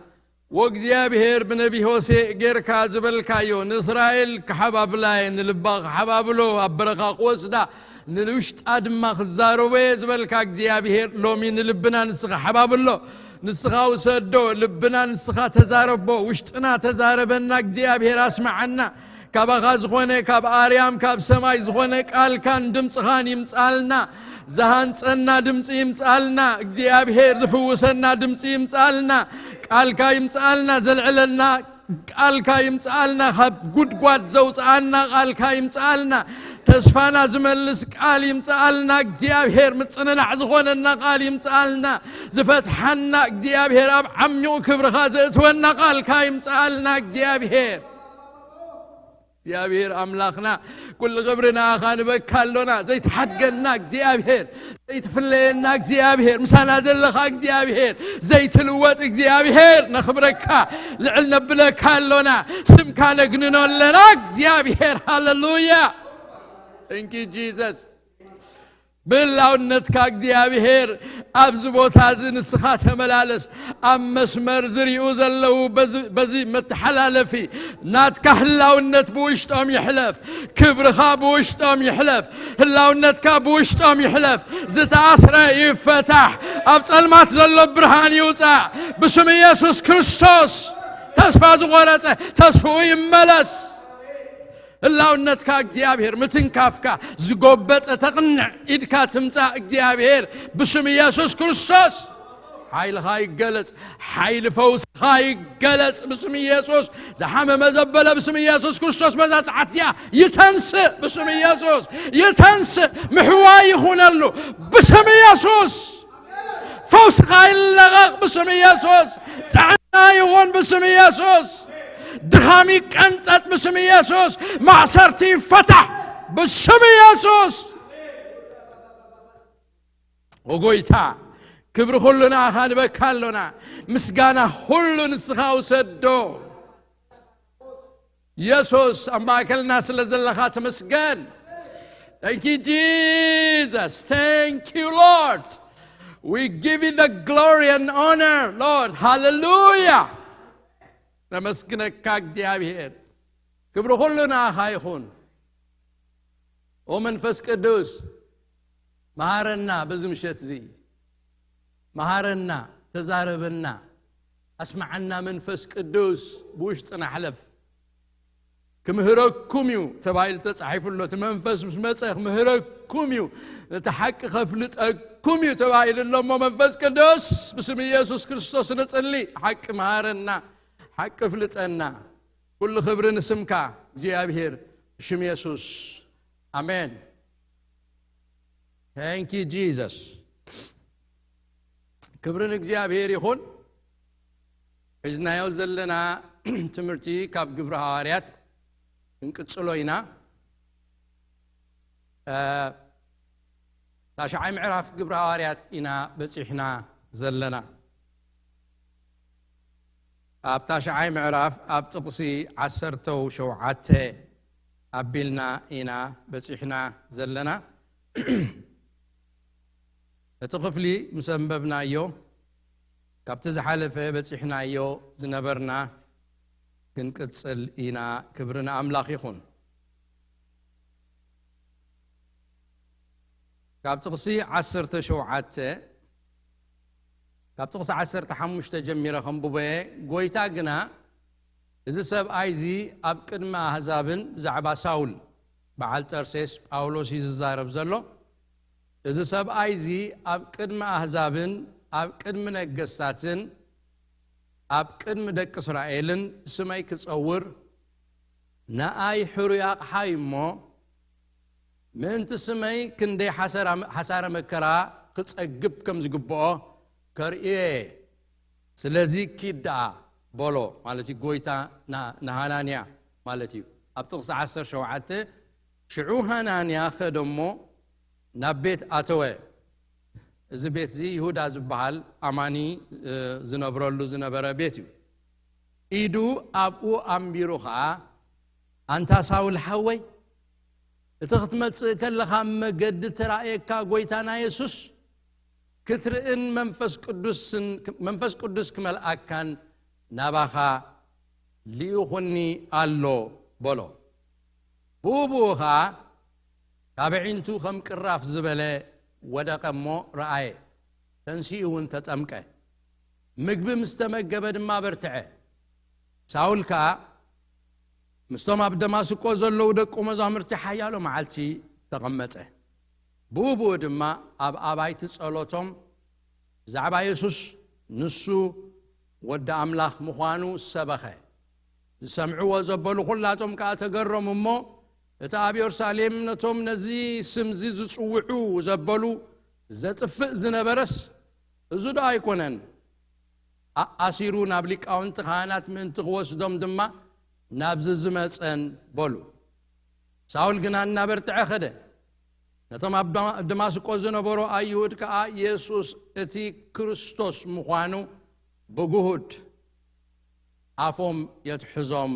ወእግዚኣብሔር ብነቢ ሆሴዕ ጌርካ ዝበልካዮ ንእስራኤል ክሓባብላ እየ፣ ንልባ ክሓባብሎ ኣብ በረኻ ክወስዳ ንውሽጣ ድማ ክዛረቦ እየ ዝበልካ እግዚኣብሔር ሎሚ ንልብና ንስኻ ሓባብሎ፣ ንስኻ ውሰዶ፣ ልብና ንስኻ ተዛረቦ፣ ውሽጥና ተዛረበና እግዚኣብሔር ኣስምዓና። ካባኻ ዝኾነ ካብ ኣርያም ካብ ሰማይ ዝኾነ ቃልካን ድምፅኻን ይምፃልና። ዝሃንፀና ድምፂ ይምፃልና እግዚኣብሔር፣ ዝፍውሰና ድምፂ ይምፃልና። ቃልካ ይምፃልና፣ ዘልዕለና ቃልካ ይምፃልና፣ ካብ ጉድጓድ ዘውፅኣና ቃልካ ይምፃልና። ተስፋና ዝመልስ ቃል ይምፃልና እግዚኣብሔር፣ ምፅንናዕ ዝኾነና ቃል ይምፃልና። ዝፈትሓና እግዚኣብሔር፣ ኣብ ዓሚቑ ክብርኻ ዘእትወና ቃልካ ይምፃልና እግዚኣብሔር። እግዚኣብሔር ኣምላኽና፣ ኩሉ ክብሪ ንኣኻ ንበካ ኣሎና። ዘይትሓድገና እግዚኣብሔር፣ ዘይትፍለየና እግዚኣብሔር፣ ምሳና ዘለኻ እግዚኣብሔር፣ ዘይትልወጥ እግዚኣብሔር፣ ነኽብረካ፣ ልዕል ነብለካ ኣሎና። ስምካ ነግንኖ ኣለና እግዚኣብሔር። ሃለሉያ። Thank you Jesus። ብህላውነትካ እግዚኣብሔር ኣብዚ ቦታ እዚ ንስኻ ተመላለስ። ኣብ መስመር ዝሪኡ ዘለዉ በዚ፣ በዚ መተሓላለፊ ናትካ ህላውነት ብውሽጦም ይሕለፍ። ክብርኻ ብውሽጦም ይሕለፍ። ህላውነትካ ብውሽጦም ይሕለፍ። ዝተኣስረ ይፈታሕ። ኣብ ጸልማት ዘሎ ብርሃን ይውጻእ። ብስም ኢየሱስ ክርስቶስ ተስፋ ዝቖረጸ ተስፍኡ ይመለስ። ህላውነትካ እግዚኣብሔር፣ ምትንካፍካ፣ ዝጎበጠ ተቕንዕ ኢድካ ትምጻእ እግዚኣብሔር። ብስም ኢየሱስ ክርስቶስ ሓይልኻ ይገለጽ። ሓይሊ ፈውስኻ ይገለጽ ብስም ኢየሱስ። ዝሓመመ ዘበለ ብስም ኢየሱስ ክርስቶስ በዛ ሰዓት እዚኣ ይተንስእ። ብስም ኢየሱስ ይተንስእ። ምሕዋይ ይኹነሉ ብስም ኢየሱስ። ፈውስኻ ይለቐቕ ብስም ኢየሱስ። ጥዕና ይኹን ብስም ኢየሱስ። ድኻም ይቀንጠጥ ብስም ኢየሱስ። ማእሰርቲ ይፈታሕ ብስም ኢየሱስ። ኦ ጎይታ፣ ክብሪ ኩሉ ንኣኻ ንበካ ኣሎና። ምስጋና ኩሉ ንስኻ ውሰዶ። ኢየሱስ፣ ኣብ ማእከልና ስለ ዘለኻ ተመስገን። Thank you Jesus. Thank you Lord. We give you the glory and honor, Lord. ሃሌሉያ። ነመስግነካ እግዚኣብሔር። ክብሪ ኩሉ ንኣኻ ይኹን። ኦ መንፈስ ቅዱስ፣ መሃረና በዚ ምሸት እዚ። መሃረና፣ ተዛረበና፣ ኣስምዓና መንፈስ ቅዱስ፣ ብውሽጥና ሕለፍ። ክምህረኩም እዩ ተባሂሉ ተጻሒፉ ኣሎ። እቲ መንፈስ ምስ መጸ ክምህረኩም እዩ፣ ነቲ ሓቂ ከፍልጠኩም እዩ ተባሂሉ ኣሎ። እሞ መንፈስ ቅዱስ፣ ብስም ኢየሱስ ክርስቶስ ንጽሊ፣ ሓቂ መሃረና፣ ሓቂ ፍልጠና። ኩሉ ክብሪ ንስምካ እግዚኣብሔር፣ ብሽም የሱስ፣ ኣሜን። Thank you Jesus። ክብሪ ንእግዚኣብሔር ይኹን። ሒዝናዮ ዘለና ትምህርቲ ካብ ግብሪ ሃዋርያት ክንቅጽሎ ኢና። እ፣ ታሽዓይ ምዕራፍ ግብሪ ሃዋርያት ኢና በጺሕና ዘለና። ኣብ ታሽዓይ ምዕራፍ ኣብ ጥቕሲ ዓሰርተው ሸውዓተ ኣቢልና ኢና በጺሕና ዘለና። እቲ ክፍሊ ምስ ኣንበብናዮ፣ ካብቲ ዝሓለፈ በጺሕናዮ ዝነበርና ክንቅጽል ኢና። ክብሪ ንኣምላኽ ይኹን። ካብ ጥቕሲ ዓሰርተ ሸውዓተ፣ ካብ ጥቕሲ ዓሰርተ ሓሙሽተ ጀሚረ ከንብቦ እየ። ጎይታ ግና፣ እዚ ሰብኣይ እዚ ኣብ ቅድሚ ኣህዛብን ብዛዕባ ሳውል፣ በዓል ጠርሴስ፣ ጳውሎስ እዩ ዝዛረብ ዘሎ። እዚ ሰብኣይ እዚ ኣብ ቅድሚ ኣህዛብን ኣብ ቅድሚ ነገስታትን ኣብ ቅድሚ ደቂ እስራኤልን ስመይ ክጸውር ንኣይ ሕሩይ ኣቕሓ እዩ እሞ፣ ምእንቲ ስመይ ክንደይ ሓሰራ- ሓሳረ መከራ ክጸግብ ከም ዝግብኦ ከርእዮ እየ። ስለዚ ኪድ ደኣ በሎ፣ ማለት እዩ ጎይታ ና- ንሃናንያ ማለት እዩ። ኣብ ጥቕሲ ዓሰርተ ሸውዓተ፣ ሽዑ ሃናንያ ኸደ እሞ ናብ ቤት ኣተወ። እዚ ቤት እዚ ይሁዳ ዝበሃል ኣማኒ እ፣ ዝነብረሉ ዝነበረ ቤት እዩ። ኢዱ ኣብኡ ኣንቢሩ ኸኣ፣ ኣንታ ሳውል ሓወይ፣ እቲ ክትመጽእ ከለኻ ኣብ መገዲ ተራእየካ ጎይታና የሱስ ክትርእን መንፈስ ቅዱስን መንፈስ ቅዱስ ክመልኣካን ናባኻ ልኢኹኒ ኣሎ በሎ። ብኡ ብኡ ኸኣ ካብ ኣዒንቱ ከም ቅራፍ ዝበለ ወደቐ እሞ ረኣየ፣ ተንሲኡ እውን ተጠምቀ። ምግቢ ምስ ተመገበ ድማ በርትዐ። ሳውል ከኣ ምስቶም ኣብ ደማስቆ ዘለዉ ደቁ መዛሙርቲ ሓያሎ መዓልቲ ተቐመጠ። ብኡ ብኡ ድማ ኣብ ኣባይቲ ጸሎቶም ብዛዕባ የሱስ፣ ንሱ ወዲ ኣምላኽ ምዃኑ ሰበኸ። ዝሰምዕዎ ዘበሉ ኹላቶም ከኣ ተገረሙ እሞ፣ እቲ ኣብ የሩሳሌም ነቶም ነዚ ስምዚ ዝጽውዑ ዘበሉ ዘጥፍእ ዝነበረስ እዚ ዶ ኣይኮነን? ኣኣሲሩ ናብ ሊቃውንቲ ካህናት ምእንቲ ክወስዶም ድማ ናብዚ ዝመጸን በሉ። ሳውል ግና እናበርትዐ ኸደ። ነቶም ኣብ ደማ- ደማስቆ ዝነበሩ ኣይሁድ ከኣ የሱስ እቲ ክርስቶስ ምዃኑ ብግሁድ ኣፎም የትሕዞም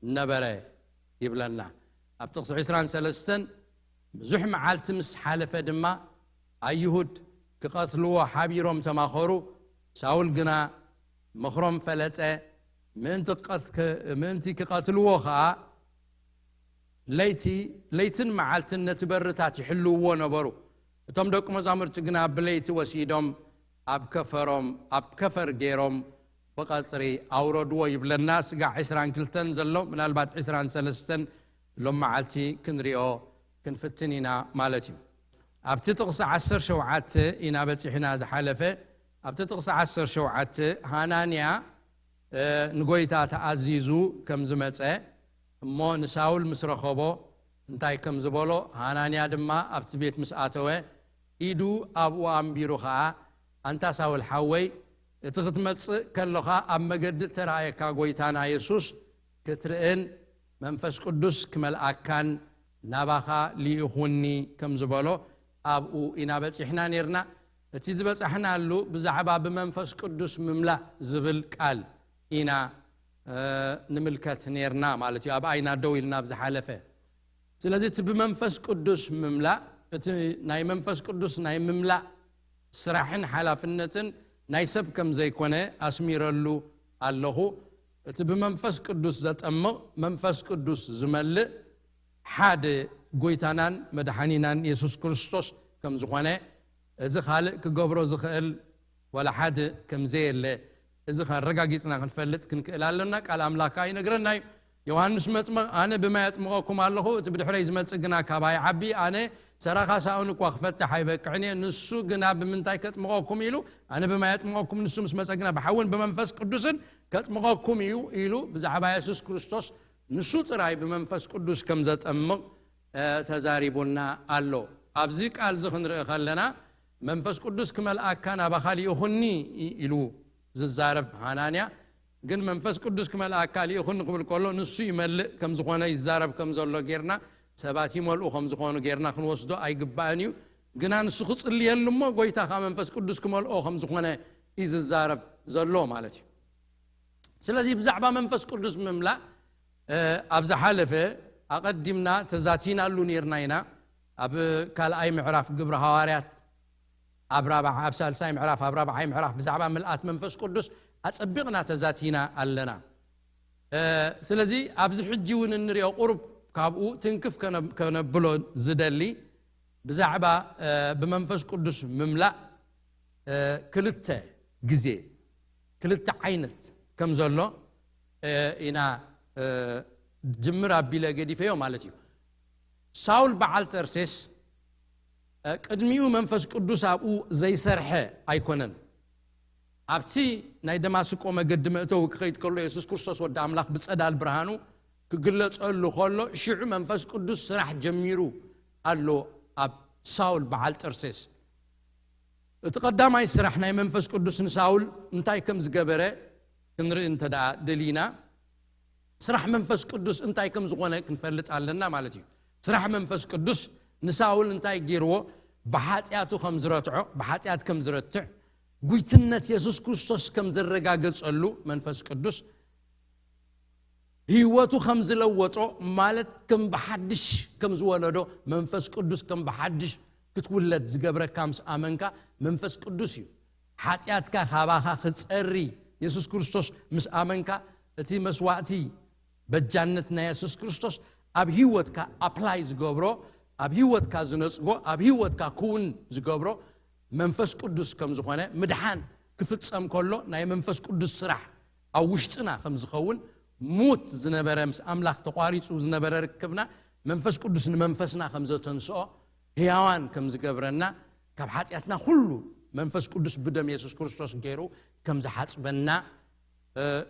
ነበረ ይብለና። ኣብ ጥቕሲ ዕስራን ሰለስተን ብዙሕ መዓልቲ ምስ ሓለፈ ድማ ኣይሁድ ክቐትልዎ ሓቢሮም ተማኸሩ። ሳውል ግና ምኽሮም ፈለጠ። ምእንቲ ክቐት- ምእንቲ ክቐትልዎ ኸኣ ለይቲ ለይትን መዓልትን ነቲ በርታት ይሕልውዎ ነበሩ። እቶም ደቂ መዛሙርቲ ግና ብለይቲ ወሲዶም ኣብ ከፈሮም ኣብ ከፈር ገይሮም ብቐጽሪ ኣውረድዎ ይብለና። ስጋዕ ዕስራን ክልተን ዘሎ ምናልባት ዕስራን ሰለስተን ሎም መዓልቲ ክንሪኦ ክንፍትን ኢና ማለት እዩ። ኣብቲ ጥቕሲ ዓሰርተ ሸውዓተ ኢና በጺሕና ዝሓለፈ። ኣብቲ ጥቕሲ ዓሰርተ ሸውዓተ ሃናንያ እ፣ ንጎይታ ተኣዚዙ ከም ዝመጸ እሞ ንሳውል ምስ ረኸቦ እንታይ ከም ዝበሎ፣ ሃናንያ ድማ ኣብቲ ቤት ምስ ኣተወ ኢዱ ኣብኡ ኣንቢሩ ኸኣ፣ ኣንታ ሳውል ሓወይ፣ እቲ ክትመጽእ ከሎኻ ኣብ መገዲ እተራእየካ ጎይታና የሱስ ክትርእን መንፈስ ቅዱስ ክመልኣካን ናባኻ ልኢኹኒ ከም ዝበሎ ኣብኡ ኢና በጺሕና ኔርና። እቲ ዝበጻሕናሉ ብዛዕባ ብመንፈስ ቅዱስ ምምላእ ዝብል ቃል ኢና እ፣ ንምልከት ኔርና ማለት እዩ። ኣብ ኣይና ደው ኢልና ኣብ ዝሓለፈ። ስለዚ እቲ ብመንፈስ ቅዱስ ምምላእ፣ እቲ ናይ መንፈስ ቅዱስ ናይ ምምላእ ስራሕን ሓላፍነትን ናይ ሰብ ከም ዘይኮነ ኣስሚረሉ ኣለኹ። እቲ ብመንፈስ ቅዱስ ዘጠምቕ፣ መንፈስ ቅዱስ ዝመልእ ሓደ ጎይታናን መድሓኒናን የሱስ ክርስቶስ ከም ዝኾነ፣ እዚ ካልእ ክገብሮ ዝኽእል ዋላ ሓደ ከም ዘየለ፣ እዚ ከረጋጊጽና ክንፈልጥ ክንክእል ኣለና። ቃል ኣምላኽ ከኣ ይነግረና እዩ። ዮሃንስ መጥምቕ፣ ኣነ ብማይ ኣጥምቐኩም ኣለኹ፣ እቲ ብድሕረይ ዝመጽእ ግና ካባይ ይዓቢ፣ ኣነ ሰራኻ ሳእኑ እኳ ክፈትሕ ኣይበቅዕን እየ። ንሱ ግና ብምንታይ ከጥምቐኩም ኢሉ፣ ኣነ ብማይ ኣጥምቐኩም፣ ንሱ ምስ መጸ ግና ብሓውን ብመንፈስ ቅዱስን ከጥምቐኩም እዩ ኢሉ ብዛዕባ የሱስ ክርስቶስ ንሱ ጥራይ ብመንፈስ ቅዱስ ከም ዘጠምቕ እ፣ ተዛሪቡና ኣሎ። ኣብዚ ቃል እዚ ክንርኢ ከለና መንፈስ ቅዱስ ክመልኣካ ናባኻ ልኢኹኒ ኢ- ኢሉ ዝዛረብ ሃናንያ፣ ግን መንፈስ ቅዱስ ክመልኣካ ልኢኹኒ ክብል ከሎ ንሱ ይመልእ ከም ዝኾነ ይዛረብ ከም ዘሎ ጌርና፣ ሰባት ይመልኡ ከም ዝኾኑ ጌርና ክንወስዶ ኣይግባእን እዩ። ግና ንሱ ክጽልየሉ እሞ ጎይታ ከኣ መንፈስ ቅዱስ ክመልኦ ከም ዝኾነ እዩ ዝዛረብ ዘሎ ማለት እዩ። ስለዚ ብዛዕባ መንፈስ ቅዱስ ምምላእ እ፣ ኣብ ዝሓለፈ ኣቐዲምና ተዛቲናሉ ኔርና ኢና። ኣብ ካልኣይ ምዕራፍ ግብሪ ሃዋርያት ኣብ ራብዓ- ኣብ ሳልሳይ ምዕራፍ፣ ኣብ ራብዓይ ምዕራፍ ብዛዕባ ምልኣት መንፈስ ቅዱስ ኣጸቢቕና ተዛቲና ኣለና። እ፣ ስለዚ ኣብዚ ሕጂ እውን እንሪኦ ቁሩብ ካብኡ ትንክፍ ከነ- ከነብሎ ዝደሊ ብዛዕባ እ፣ ብመንፈስ ቅዱስ ምምላእ እ፣ ክልተ ግዜ ክልተ ዓይነት ከም ዘሎ እ፣ ኢና እ፣ ጅምር ኣቢለ ገዲፈዮ ማለት እዩ። ሳውል በዓል ጠርሴስ እ፣ ቅድሚኡ መንፈስ ቅዱስ ኣብኡ ዘይሰርሐ ኣይኮነን። ኣብቲ ናይ ደማስቆ መገዲ መእተዊ ክኸይድ ከሎ የሱስ ክርስቶስ ወዲ ኣምላኽ ብጸዳል ብርሃኑ ክግለጸሉ ከሎ ሽዑ መንፈስ ቅዱስ ስራሕ ጀሚሩ ኣሎ ኣብ ሳውል በዓል ጠርሴስ። እቲ ቀዳማይ ስራሕ ናይ መንፈስ ቅዱስ ንሳውል እንታይ ከም ዝገበረ ክንርኢ እንተ ደኣ ደሊና፣ ስራሕ መንፈስ ቅዱስ እንታይ ከም ዝኾነ ክንፈልጥ ኣለና ማለት እዩ። ስራሕ መንፈስ ቅዱስ ንሳውል እንታይ ገይርዎ? ብሓጢኣቱ ከም ዝረትዖ፣ ብሓጢኣት ከም ዝረትዕ፣ ጉይትነት የሱስ ክርስቶስ ከም ዘረጋገጸሉ መንፈስ ቅዱስ ህይወቱ ከም ዝለወጦ፣ ማለት ከም ብሓድሽ ከም ዝወለዶ፣ መንፈስ ቅዱስ ከም ብሓድሽ ክትውለድ ዝገብረካ ምስ ኣመንካ መንፈስ ቅዱስ እዩ። ሓጢኣትካ ካባኻ ክጸሪ የሱስ ክርስቶስ ምስ ኣመንካ፣ እቲ መስዋእቲ በጃነት ናይ የሱስ ክርስቶስ ኣብ ህይወትካ ኣፕላይ ዝገብሮ፣ ኣብ ህይወትካ ዝነጽጎ፣ ኣብ ህይወትካ ክውን ዝገብሮ መንፈስ ቅዱስ ከም ዝኾነ፣ ምድሓን ክፍጸም ከሎ ናይ መንፈስ ቅዱስ ስራሕ ኣብ ውሽጥና ከም ዝኸውን፣ ሙት ዝነበረ፣ ምስ ኣምላኽ ተቋሪጹ ዝነበረ ርክብና መንፈስ ቅዱስ ንመንፈስና ከም ዘተንስኦ፣ ህያዋን ከም ዝገብረና፣ ካብ ሓጢኣትና ኩሉ መንፈስ ቅዱስ ብደም የሱስ ክርስቶስ ገይሩ ከም ዝሓጽበና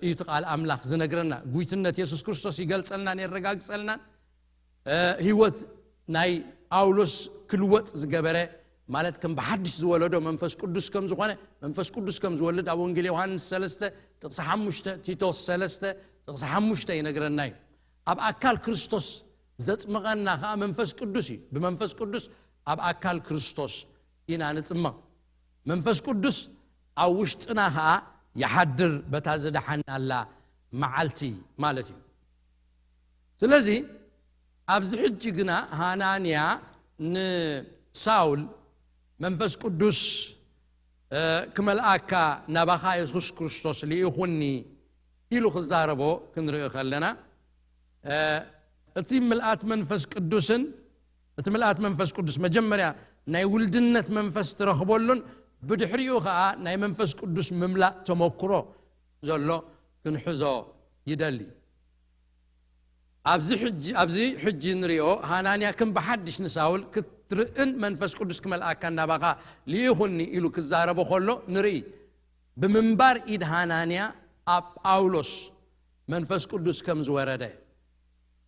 እዩ እቲ ቃል ኣምላኽ ዝነግረና። ጉይትነት የሱስ ክርስቶስ ይገልጸልናን የረጋግጸልናን። ህይወት ናይ ጳውሎስ ክልወጥ ዝገበረ፣ ማለት ከም ብሓድሽ ዝወለዶ መንፈስ ቅዱስ ከም ዝኾነ፣ መንፈስ ቅዱስ ከም ዝወልድ ኣብ ወንጌል ዮሃንስ ሰለስተ ጥቕሲ ሓሙሽተ፣ ቲቶስ ሰለስተ ጥቕሲ ሓሙሽተ ይነግረና እዩ። ኣብ ኣካል ክርስቶስ ዘጥምቐና ከኣ መንፈስ ቅዱስ እዩ። ብመንፈስ ቅዱስ ኣብ ኣካል ክርስቶስ ኢና ንጥመቕ። መንፈስ ቅዱስ ኣብ ውሽጥና ከኣ ይሓድር፣ በታ ዝደሓናላ መዓልቲ ማለት እዩ። ስለዚ ኣብዚ ሕጂ ግና ሃናንያ ንሳውል መንፈስ ቅዱስ ክመልኣካ ናባኻ የሱስ ክርስቶስ ልኢኹኒ ኢሉ ክዛረቦ ክንርኢ ከለና፣ እቲ ምልኣት መንፈስ ቅዱስን፣ እቲ ምልኣት መንፈስ ቅዱስ መጀመርያ ናይ ውልድነት መንፈስ ትረኽበሉን፣ ብድሕሪኡ ኸኣ ናይ መንፈስ ቅዱስ ምምላእ ተመክሮ ዘሎ ክንሕዞ ይደሊ። ኣብዚ ሕጂ ንሪኦ፣ ሃናንያ ከም ብሓድሽ ንሳውል ክትርእን መንፈስ ቅዱስ ክመልኣካ ናባኻ ልኢኹኒ ኢሉ ክዛረቦ ከሎ ንርኢ። ብምንባር ኢድ ሃናንያ ኣብ ጳውሎስ መንፈስ ቅዱስ ከም ዝወረደ፣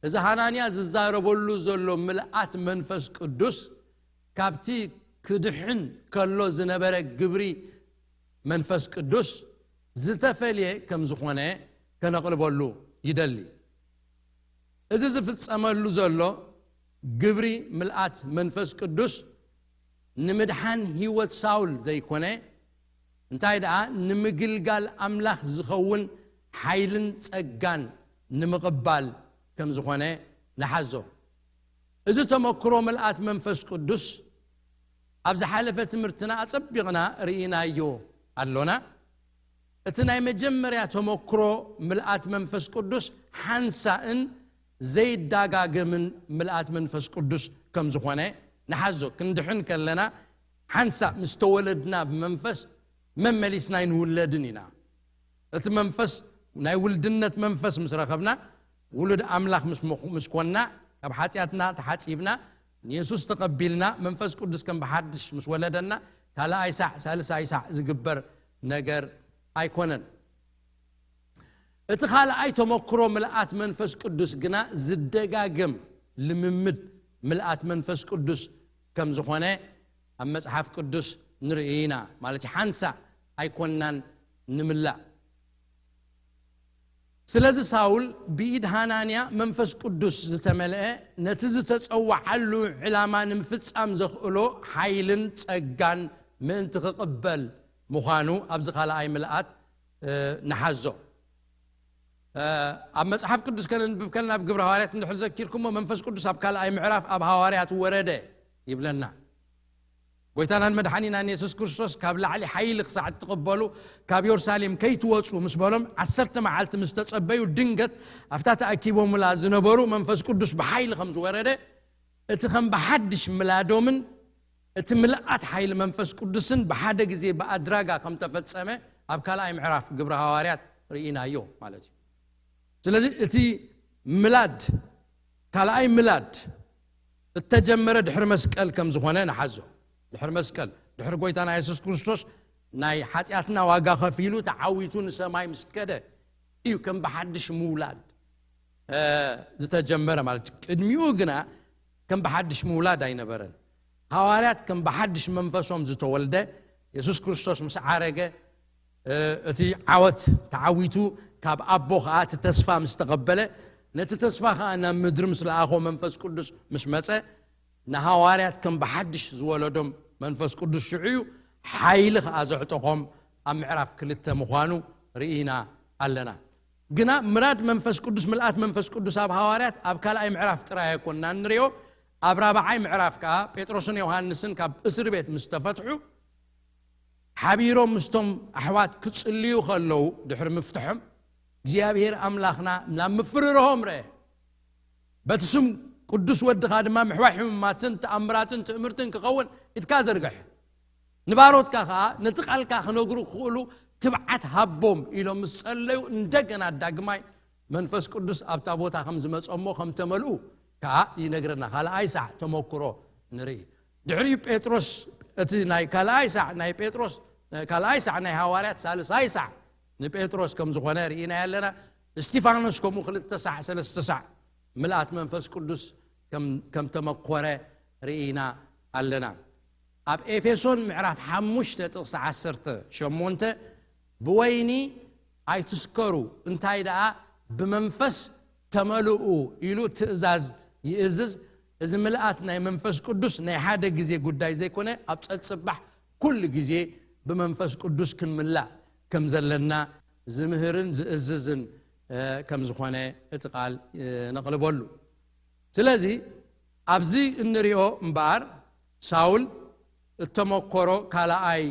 እዚ ሃናንያ ዝዛረበሉ ዘሎ ምልኣት መንፈስ ቅዱስ ካብቲ ክድሕን ከሎ ዝነበረ ግብሪ መንፈስ ቅዱስ ዝተፈልየ ከም ዝኾነ ከነቕልበሉ ይደሊ። እዚ ዝፍጸመሉ ዘሎ ግብሪ ምልኣት መንፈስ ቅዱስ ንምድሓን ህይወት ሳውል ዘይኮነ፣ እንታይ ደኣ ንምግልጋል ኣምላኽ ዝኸውን ሓይልን ጸጋን ንምቕባል ከም ዝኾነ ንሓዞ። እዚ ተመክሮ ምልኣት መንፈስ ቅዱስ ኣብ ዝሓለፈ ትምህርትና ኣጸቢቕና ርኢናዮ ኣሎና። እቲ ናይ መጀመርያ ተመክሮ ምልኣት መንፈስ ቅዱስ ሓንሳእን ዘይዳጋገምን ምልኣት መንፈስ ቅዱስ ከም ዝኾነ ንሓዞ። ክንድሕን ከለና ሓንሳእ ምስ ተወለድና ብመንፈስ መመሊስና ኣይንውለድን ኢና። እቲ መንፈስ፣ ናይ ውልድነት መንፈስ ምስ ረኸብና፣ ውሉድ ኣምላኽ ምስ ምኹ-፣ ምስ ኮንና፣ ካብ ሓጢኣትና ተሓጺብና፣ ንየሱስ ተቐቢልና፣ መንፈስ ቅዱስ ከም ብሓድሽ ምስ ወለደና፣ ካልኣይ ሳዕ፣ ሳልሳይ ሳዕ ዝግበር ነገር ኣይኮነን። እቲ ካልኣይ ተመክሮ ምልኣት መንፈስ ቅዱስ ግና ዝደጋገም ልምምድ ምልኣት መንፈስ ቅዱስ ከም ዝኾነ ኣብ መጽሓፍ ቅዱስ ንርኢ ኢና። ማለት እዩ፣ ሓንሳእ ኣይኮንናን ንምላእ። ስለዚ ሳውል ብኢድ ሃናንያ መንፈስ ቅዱስ ዝተመልአ፣ ነቲ ዝተጸውዓሉ ዕላማ ንምፍጻም ዘኽእሎ ሓይልን ጸጋን ምእንቲ ክቕበል ምዃኑ ኣብዚ ካልኣይ ምልኣት፣ እ፣ ንሓዞ። እ፣ ኣብ መጽሓፍ ቅዱስ ከነንብብ ከለና፣ ኣብ ግብሪ ሃዋርያት እንድሕር ዘኪርኩሞ፣ መንፈስ ቅዱስ ኣብ ካልኣይ ምዕራፍ ኣብ ሃዋርያት ወረደ ይብለና። ጎይታናን መድሓኒናን የሱስ ክርስቶስ ካብ ላዕሊ ሓይሊ ክሳዕ እትቕበሉ ካብ የሩሳሌም ከይትወጹ ምስ በሎም፣ ዓሰርተ መዓልቲ ምስ ተጸበዩ፣ ድንገት ኣብታ ተኣኪቦምላ ዝነበሩ መንፈስ ቅዱስ ብሓይሊ ከም ዝወረደ፣ እቲ ከም ብሓድሽ ምላዶምን እቲ ምልኣት ሓይሊ መንፈስ ቅዱስን ብሓደ ግዜ ብኣድራጋ ከም ተፈጸመ ኣብ ካልኣይ ምዕራፍ ግብሪ ሃዋርያት ርኢናዮ ማለት እዩ። ስለዚ እቲ ምላድ፣ ካልኣይ ምላድ እተጀመረ ድሕሪ መስቀል ከም ዝኾነ ንሓዞ። ድሕሪ መስቀል፣ ድሕሪ ጎይታና የሱስ ክርስቶስ ናይ ሓጢኣትና ዋጋ ከፊሉ ተዓዊቱ ንሰማይ ምስ ከደ እዩ ከም ብሓድሽ ምውላድ፣ እ፣ ዝተጀመረ ማለት እዩ። ቅድሚኡ ግና ከም ብሓድሽ ምውላድ ኣይነበረን። ሃዋርያት ከም ብሓድሽ መንፈሶም ዝተወልደ፣ የሱስ ክርስቶስ ምስ ዓረገ፣ እ፣ እቲ ዓወት ተዓዊቱ፣ ካብ ኣቦ ኸኣ እቲ ተስፋ ምስ ተቐበለ፣ ነቲ ተስፋ ኸኣ ናብ ምድሪ ምስ ለኣኾ መንፈስ ቅዱስ ምስ መጸ፣ ንሃዋርያት ከም ብሓድሽ ዝወለዶም መንፈስ ቅዱስ ሽዑ እዩ። ሓይሊ ኸኣ ዘዕጠቖም ኣብ ምዕራፍ ክልተ ምዃኑ ርኢና ኣለና። ግና ምራድ መንፈስ ቅዱስ፣ ምልኣት መንፈስ ቅዱስ ኣብ ሃዋርያት ኣብ ካልኣይ ምዕራፍ ጥራይ ኣይኮንና እንሪኦ። ኣብ ራብዓይ ምዕራፍ ከኣ ጴጥሮስን ዮሃንስን ካብ እስሪ ቤት ምስ ተፈትሑ፣ ሓቢሮም ምስቶም ኣሕዋት ክጽልዩ ከለዉ፣ ድሕሪ ምፍትሖም፣ እግዚኣብሔር ኣምላኽና ናብ ምፍርርሆም ረአ። በቲ ስም ቅዱስ ወድኻ ድማ ምሕዋይ ሕሙማትን ተኣምራትን ትእምርትን ክኸውን ኢድካ ዘርግሕ። ንባሮትካ ኸኣ ነቲ ቃልካ ክነግሩ ክኽእሉ ትብዓት ሃቦም ኢሎም ምስ ጸለዩ፣ እንደገና ዳግማይ መንፈስ ቅዱስ ኣብታ ቦታ ከም ዝመጸ እሞ ከም ተመልኡ ከኣ ይነግረና። ካልኣይ ሳዕ ተመክሮ ንርኢ። ድሕሪኡ ጴጥሮስ፣ እቲ ናይ ካልኣይ ሳዕ ናይ ጴጥሮስ፣ ካልኣይ ሳዕ ናይ ሃዋርያት ሳልሳይ ሳዕ ንጴጥሮስ ከም ዝኾነ ርኢና ኣለና። እስቲፋኖስ ከምኡ ክልተ ሳዕ፣ ሰለስተ ሳዕ ምልኣት መንፈስ ቅዱስ ከም፣ ከም ተመኮረ ርኢና ኣለና። ኣብ ኤፌሶን ምዕራፍ ሓሙሽተ ጥቕሲ ዓሰርተ ሸሞንተ፣ "ብወይኒ ኣይትስከሩ፣ እንታይ ደኣ ብመንፈስ ተመልኡ" ኢሉ ትእዛዝ ይእዝዝ። እዚ ምልኣት ናይ መንፈስ ቅዱስ ናይ ሓደ ግዜ ጉዳይ ዘይኮነ፣ ኣብ ጸጽባሕ ኩሉ ግዜ ብመንፈስ ቅዱስ ክንምላእ ከም ዘለና ዝምህርን ዝእዝዝን፣ እ፣ ከም ዝኾነ እቲ ቃል፣ እ፣ ነቕልበሉ። ስለዚ ኣብዚ እንሪኦ እምበኣር፣ ሳውል እተመኮሮ ካልኣይ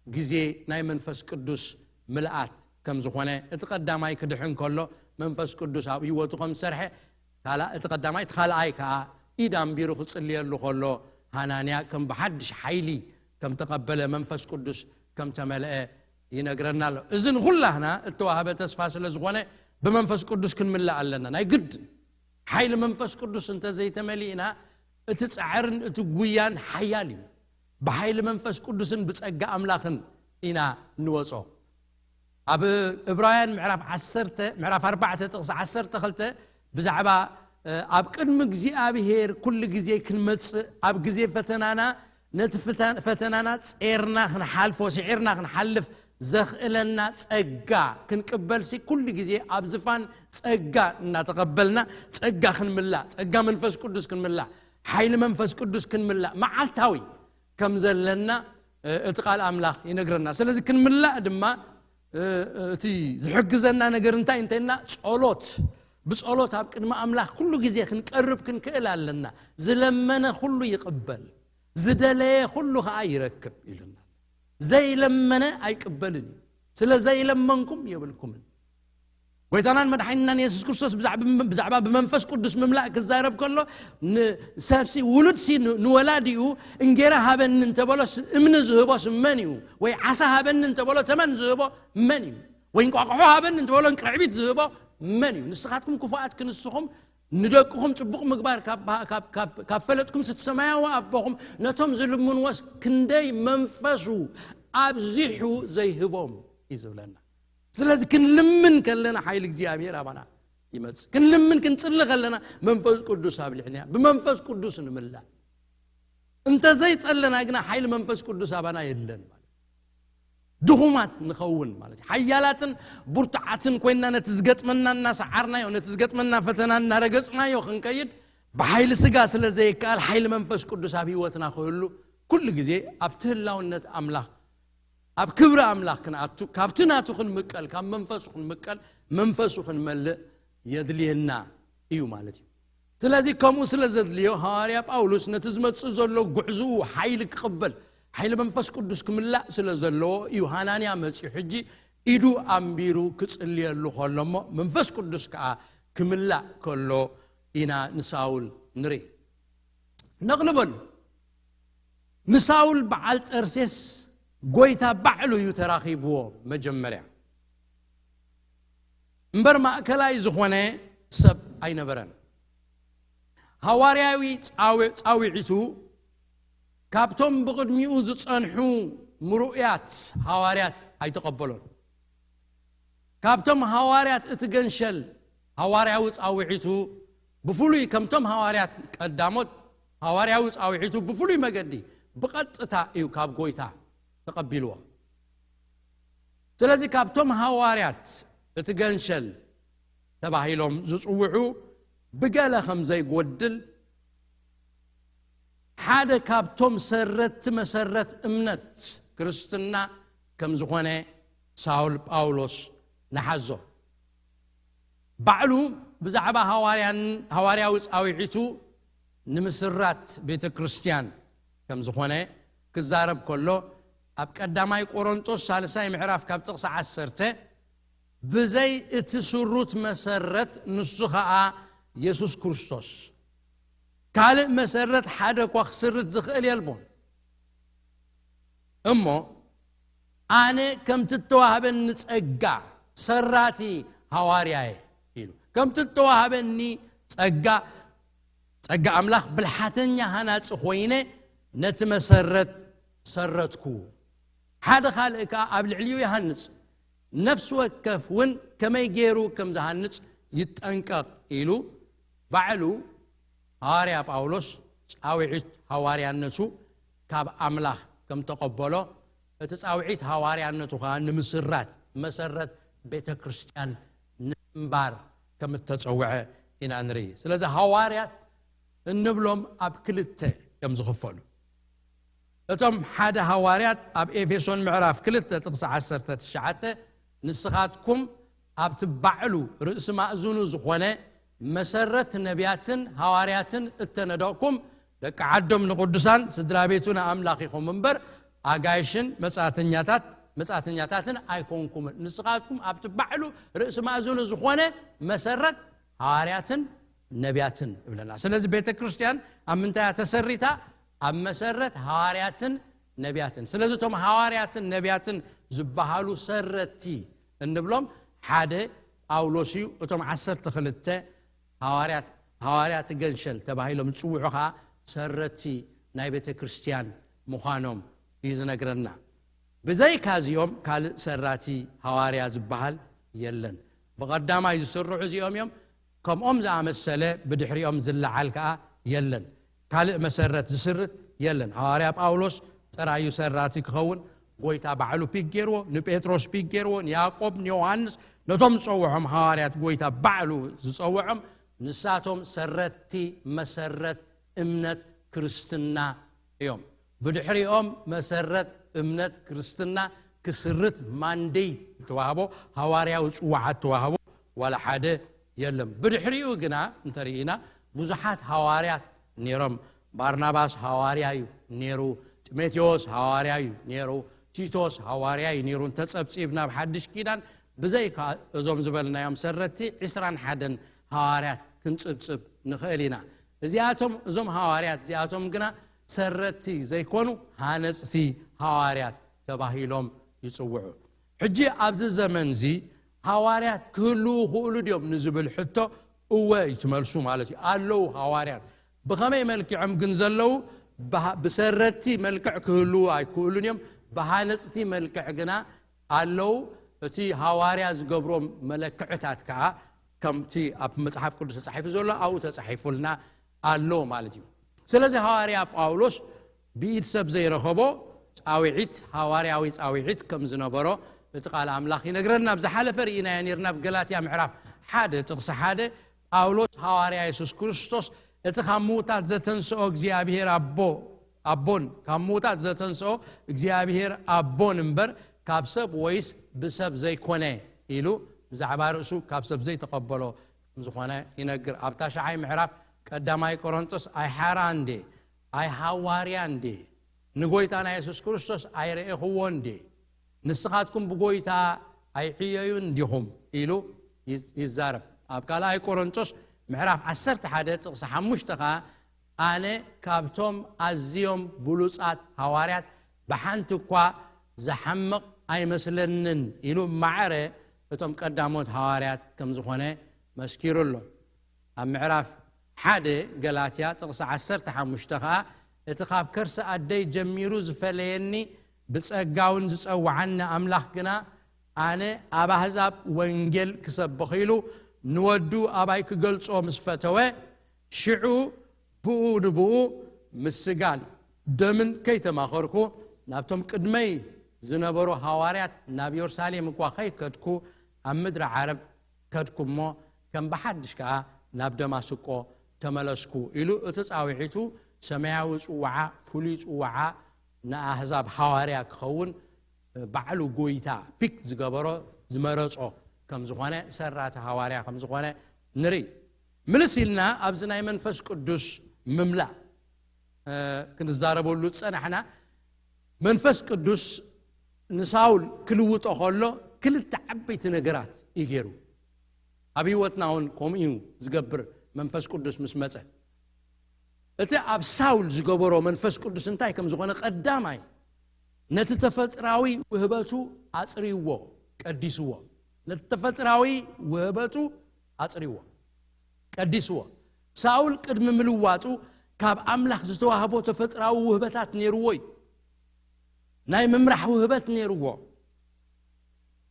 ግዜ ናይ መንፈስ ቅዱስ ምልኣት ከም ዝኾነ፣ እቲ ቀዳማይ ክድሕን ከሎ መንፈስ ቅዱስ ኣብ ህይወቱ ከም ዝሰርሐ፣ ካላ-፣ እቲ ቀዳማይ፣ እቲ ካልኣይ ከኣ ኢድ ኣንቢሩ ክጽልየሉ ከሎ፣ ሃናንያ ከም ብሓድሽ ሓይሊ ከም ተቐበለ፣ መንፈስ ቅዱስ ከም ተመልአ ይነግረና ኣሎ። እዚ ንኹላህና እተዋህበ ተስፋ ስለ ዝኾነ፣ ብመንፈስ ቅዱስ ክንምላእ ኣለና። ናይ ግድ ሓይሊ መንፈስ ቅዱስ እንተ ዘይተመሊእና፣ እቲ ጻዕርን እቲ ጉያን ሓያል እዩ። ብሓይሊ መንፈስ ቅዱስን ብጸጋ ኣምላኽን ኢና ንወጾ። ኣብ እብራውያን ምዕራፍ ዓሰርተ፣ ምዕራፍ ኣርባዕተ ጥቕሲ ዓሰርተ ክልተ ብዛዕባ፣ እ፣ ኣብ ቅድሚ እግዚኣብሔር ኩሉ ግዜ ክንመጽእ፣ ኣብ ግዜ ፈተናና ነቲ ፍተ-፣ ፈተናና ጼርና ክንሓልፎ፣ ስዒርና ክንሓልፍ ዘኽእለና ጸጋ ክንቅበልሲ፣ ኩሉ ግዜ ኣብ ዝፋን ጸጋ እናተቐበልና፣ ጸጋ ክንምላእ፣ ጸጋ መንፈስ ቅዱስ ክንምላእ፣ ሓይሊ መንፈስ ቅዱስ ክንምላእ መዓልታዊ ከም ዘለና፣ እ፣ እቲ ቃል ኣምላኽ ይነግረና። ስለዚ ክንምላእ ድማ፣ እ፣ እቲ ዝሕግዘና ነገር እንታይ እንተና፣ ጸሎት። ብጸሎት ኣብ ቅድሚ ኣምላኽ ኩሉ ግዜ ክንቀርብ ክንክእል ኣለና። "ዝለመነ ኩሉ ይቕበል፣ ዝደለየ ኩሉ ኸኣ ይረክብ" ኢሉና። ዘይለመነ ኣይቅበልን እዩ። "ስለ ዘይለመንኩም የብልኩምን።" ጎይታናን መድሓኒናን የሱስ ክርስቶስ ብዛዕባ፣ ብዛዕባ ብመንፈስ ቅዱስ ምምላእ ክዛረብ ከሎ፣ ንሰብሲ፣ ውሉድሲ ን-፣ ንወላዲኡ፣ "እንጌራ ሃበኒ" እንተበሎስ፣ እምኒ ዝህቦስ መን እዩ? ወይ "ዓሳ ሃበኒ" እንተበሎ፣ ተመን ዝህቦ መን እዩ? ወይ "እንቋቑሖ ሃበኒ" እንተበሎ፣ እንቅርዕቢት ዝህቦ መን እዩ? ንስኻትኩም ክፉኣት ክንስኹም፣ ንደቅኹም ጽቡቕ ምግባር ካብ፣ ካብ፣ ካብ፣ ካብ ፈለጥኩምስ፣ እቲ ሰማያዊ ኣቦኹም ነቶም ዝልምንዎስ ክንደይ መንፈሱ ኣብዚሑ ዘይህቦም እዩ ዝብለና። ስለዚ ክንልምን ከለና ሓይሊ እግዚኣብሔር ኣባና ይመጽእ። ክንልምን ክንጽሊ ከለና መንፈስ ቅዱስ ኣብ ልዕሊና፣ ብመንፈስ ቅዱስ ንምላእ። እንተ ዘይጸለና ግና ሓይሊ መንፈስ ቅዱስ ኣባና የለን ማለት እዩ። ድኹማት ንኸውን ማለት እዩ። ሓያላትን ብርቱዓትን ኮይንና ነቲ ዝገጥመና እናሰዓርናዮ፣ ነቲ ዝገጥመና ፈተና እናረገጽናዮ ክንከይድ፣ ብሓይሊ ስጋ ስለ ዘይከኣል፣ ሓይሊ መንፈስ ቅዱስ ኣብ ህይወትና ክህሉ፣ ኩሉ ግዜ ኣብቲ ህላውነት ኣምላኽ፣ ኣብ ክብሪ ኣምላኽ ክንኣቱ፣ ካብቲ ናቱ ክንምቀል፣ ካብ መንፈሱ ክንምቀል፣ መንፈሱ ክንመልእ የድልየና እዩ ማለት እዩ። ስለዚ ከምኡ ስለ ዘድልዮ፣ ሃዋርያ ጳውሎስ ነቲ ዝመጽእ ዘሎ ጉዕዝኡ ሓይሊ ክቕበል፣ ሓይሊ መንፈስ ቅዱስ ክምላእ ስለ ዘለዎ እዩ ሃናንያ መጺኡ ሕጂ ኢዱ ኣንቢሩ ክጽልየሉ ከሎ እሞ፣ መንፈስ ቅዱስ ከኣ ክምላእ ከሎ ኢና ንሳውል ንርኢ። ነቕልበሉ። ንሳውል በዓል ጠርሴስ ጎይታ ባዕሉ እዩ ተራኺብዎ መጀመርያ። እምበር ማእከላይ ዝኾነ ሰብ ኣይነበረን። ሃዋርያዊ ጻውዕ-፣ ጻውዒቱ ካብቶም ብቕድሚኡ ዝጸንሑ ምሩእያት ሃዋርያት ኣይተቐበሎን። ካብቶም ሃዋርያት እቲ ገንሸል ሃዋርያዊ ጻውዒቱ ብፍሉይ ከምቶም ሃዋርያት ቀዳሞት ሃዋርያዊ ጻውዒቱ ብፍሉይ መገዲ ብቐጥታ እዩ ካብ ጎይታ ተቐቢልዎ። ስለዚ ካብቶም ሃዋርያት እቲ ገንሸል ተባሂሎም ዝጽውዑ ብገለ ከም ዘይጎድል ሓደ ካብቶም ሰረቲ መሰረት እምነት ክርስትና ከም ዝኾነ ሳውል ጳውሎስ ንሓዞ። ባዕሉ ብዛዕባ ሃዋርያን-፣ ሃዋርያዊ ጻውዒቱ ንምስራት ቤተ ክርስቲያን ከም ዝኾነ ክዛረብ ከሎ፣ ኣብ ቀዳማይ ቆሮንጦስ ሳልሳይ ምዕራፍ ካብ ጥቕሲ ዓሰርተ፣ "ብዘይ እቲ ስሩት መሰረት ንሱ ኸኣ የሱስ ክርስቶስ፣ ካልእ መሰረት ሓደ እኳ ክስርት ዝኽእል የልቦን። እሞ ኣነ ከምቲ እተዋህበኒ ጸጋ ሰራቲ ሃዋርያ እየ" ኢሉ። "ከምቲ እተዋህበኒ ጸጋ፣ ጸጋ ኣምላኽ ብልሓተኛ ሃናጺ ኮይነ ነቲ መሰረት ሰረትኩ። ሓደ ካልእ ከኣ ኣብ ልዕሊኡ ይሃንጽ፣ ነፍሲ ወከፍ እውን ከመይ ገይሩ ከም ዝሃንጽ ይጠንቀቕ" ኢሉ ባዕሉ ሃዋርያ ጳውሎስ ጻውዒት ሃዋርያነቱ ካብ ኣምላኽ ከም ተቐበሎ፣ እቲ ጻውዒት ሃዋርያነቱ ኸኣ ንምስራት መሰረት ቤተ ክርስቲያን ንምንባር ከም እተጸውዐ ኢና ንርኢ። ስለዚ ሃዋርያት እንብሎም ኣብ ክልተ እዮም ዝኽፈሉ። እቶም ሓደ ሃዋርያት ኣብ ኤፌሶን ምዕራፍ ክልተ ጥቕሲ ዓሰርተ ትሽዓተ፣ "ንስኻትኩም ኣብቲ ባዕሉ ርእሲ ማእዝኑ ዝኾነ መሰረት ነቢያትን ሃዋርያትን እተነደቕኩም፣ ደቂ ዓዶም ንቕዱሳን፣ ስድራ ቤቱ ንኣምላኽ ኢኹም እምበር፣ ኣጋይሽን መጻተኛታት፣ መጻተኛታትን ኣይኮንኩምን። ንስኻትኩም ኣብቲ ባዕሉ ርእሲ ማእዝኑ ዝኾነ መሰረት ሃዋርያትን ነቢያትን" ይብለና። ስለዚ ቤተ ክርስቲያን ኣብ ምንታይ እያ ተሰሪታ? ኣብ መሰረት ሃዋርያትን ነቢያትን። ስለዚ እቶም ሃዋርያትን ነቢያትን ዝበሃሉ ሰረቲ እንብሎም ሓደ ጳውሎስ እዩ። እቶም ዓሰርተ ክልተ ሃዋርያት፣ ሃዋርያት ገንሸል ተባሂሎም ዝጽውዑ ኸኣ ሰረቲ ናይ ቤተ ክርስቲያን ምዃኖም እዩ ዝነግረና። ብዘይካ እዚኦም ካልእ ሰራቲ ሃዋርያ ዝበሃል የለን። ብቐዳማይ ዝስርዑ እዚኦም እዮም። ከምኦም ዝኣመሰለ ብድሕሪኦም ዝለዓል ከኣ የለን። ካልእ መሰረት ዝስርት የለን። ሃዋርያ ጳውሎስ ጥራዩ ሰራቲ ክኸውን ጎይታ ባዕሉ ፒክ ገይርዎ፣ ንጴጥሮስ ፒክ ገይርዎ፣ ንያዕቆብ፣ ንዮሃንስ፣ ነቶም ዝጸውዖም ሃዋርያት ጎይታ ባዕሉ ዝጸውዖም፣ ንሳቶም ሰረቲ መሰረት እምነት ክርስትና እዮም። ብድሕሪኦም መሰረት እምነት ክርስትና ክስርት ማንዴት ዝተዋህቦ፣ ሃዋርያዊ ጽዋዓት ዝተዋህቦ ዋላ ሓደ የለን። ብድሕሪኡ ግና እንተርኢና ብዙሓት ሃዋርያት ነይሮም። ባርናባስ ሃዋርያ እዩ ነይሩ፣ ጢሞቴዎስ ሃዋርያ እዩ ነይሩ፣ ቲቶስ ሃዋርያ እዩ ነይሩ። እንተጸብጺብ ናብ ሓድሽ ኪዳን ብዘይካ እዞም ዝበልናዮም ሰረቲ ዕስራን ሓደን ሃዋርያት ክንጽብጽብ ንኽእል ኢና። እዚኣቶም፣ እዞም ሃዋርያት እዚኣቶም ግና ሰረቲ ዘይኮኑ ሃነጽቲ ሃዋርያት ተባሂሎም ይጽውዑ። ሕጂ ኣብዚ ዘመን እዚ ሃዋርያት ክህልዉ ክእሉ ድዮም ንዝብል ሕቶ እወ እዩ እቲ መልሱ ማለት እዩ። ኣለዉ ሃዋርያት። ብኸመይ መልክዖም ግን ዘለዉ? ብሃ-፣ ብሰረቲ መልክዕ ክህልዉ ኣይክእሉን እዮም። ብሃነጽቲ መልክዕ ግና ኣለዉ። እቲ ሃዋርያ ዝገብሮም መለክዕታት ከኣ ከምቲ ኣብ መጽሓፍ ቅዱስ ተጻሒፉ ዘሎ ኣብኡ ተጻሒፉልና ኣሎ ማለት እዩ። ስለዚ ሃዋርያ ጳውሎስ ብኢድ ሰብ ዘይረኸቦ ጻውዒት፣ ሃዋርያዊ ጻውዒት ከም ዝነበሮ እቲ ቃል ኣምላኽ ይነግረና። ኣብ ዝሓለፈ ርኢናዮ ነርና፣ ኣብ ገላትያ ምዕራፍ ሓደ ጥቕሲ ሓደ፣ ጳውሎስ ሃዋርያ የሱስ ክርስቶስ፣ እቲ ካብ ምዉታት ዘተንስኦ እግዚኣብሔር ኣቦ፣ ኣቦን ካብ ምዉታት ዘተንስኦ እግዚኣብሔር ኣቦን እምበር ካብ ሰብ ወይስ ብሰብ ዘይኮነ ኢሉ ብዛዕባ ርእሱ ካብ ሰብ ዘይተቐበሎ ከም ዝኾነ ይነግር። ኣብ ታሽዓይ ምዕራፍ ቀዳማይ ቆሮንቶስ፣ ኣይ ሓራ እንዴ፣ ኣይ ሃዋርያ እንዴ፣ ንጎይታና የሱስ ክርስቶስ ኣይረኤኽዎ እንዴ፣ ንስኻትኩም ብጎይታ ኣይዕየዩን ዲኹም ኢሉ ይዝ-፣ ይዛረብ። ኣብ ካልኣይ ቆሮንቶስ ምዕራፍ ዓሰርተ ሓደ ጥቕሲ ሓሙሽተ ኸኣ፣ ኣነ ካብቶም ኣዝዮም ብሉጻት ሃዋርያት ብሓንቲ እኳ ዝሓምቕ ኣይመስለንን ኢሉ ማዕረ እቶም ቀዳሞት ሃዋርያት ከም ዝኾነ መስኪሩ ኣሎ። ኣብ ምዕራፍ ሓደ ገላትያ ጥቕሲ ዓሰርተ ሓሙሽተ ኸኣ፣ እቲ ካብ ከርሲ ኣደይ ጀሚሩ ዝፈለየኒ ብጸጋ እውን ዝጸውዓኒ ኣምላኽ ግና፣ ኣነ ኣብ ኣህዛብ ወንጌል ክሰብኽ ኢሉ ንወዱ ኣባይ ክገልጾ ምስ ፈተወ፣ ሽዑ ብኡ ንብኡ ምስ ስጋን ደምን ከይተማኸርኩ፣ ናብቶም ቅድመይ ዝነበሩ ሃዋርያት ናብ የሩሳሌም እኳ ከይከድኩ፣ ኣብ ምድሪ ዓረብ ከድኩ እሞ፣ ከም ብሓድሽ ከኣ ናብ ደማስቆ ተመለስኩ ኢሉ፣ እቲ ጻውዒቱ ሰማያዊ ጽዋዓ፣ ፍሉይ ጽዋዓ ንኣህዛብ ሃዋርያ ክኸውን ባዕሉ ጎይታ ፒክ ዝገበሮ፣ ዝመረጾ ከም ዝኾነ፣ ሰራቲ ሃዋርያ ከም ዝኾነ ንርኢ። ምልስ ኢልና ኣብዚ ናይ መንፈስ ቅዱስ ምምላእ ክንዛረበሉ ዝጸናሕና፣ መንፈስ ቅዱስ ንሳውል ክልውጦ ከሎ ክልተ ዓበይቲ ነገራት እዩ ገይሩ። ኣብ ህይወትና እውን ከምኡ እዩ ዝገብር። መንፈስ ቅዱስ ምስ መጸ፣ እቲ ኣብ ሳውል ዝገበሮ መንፈስ ቅዱስ እንታይ ከም ዝኾነ፣ ቀዳማይ ነቲ ተፈጥራዊ ውህበቱ ኣጽርይዎ፣ ቀዲስዎ። ነቲ ተፈጥራዊ ውህበቱ ኣጽርይዎ፣ ቀዲስዎ። ሳውል ቅድሚ ምልዋጡ ካብ ኣምላኽ ዝተዋህቦ ተፈጥራዊ ውህበታት ነይርዎ እዩ። ናይ ምምራሕ ውህበት ነይርዎ።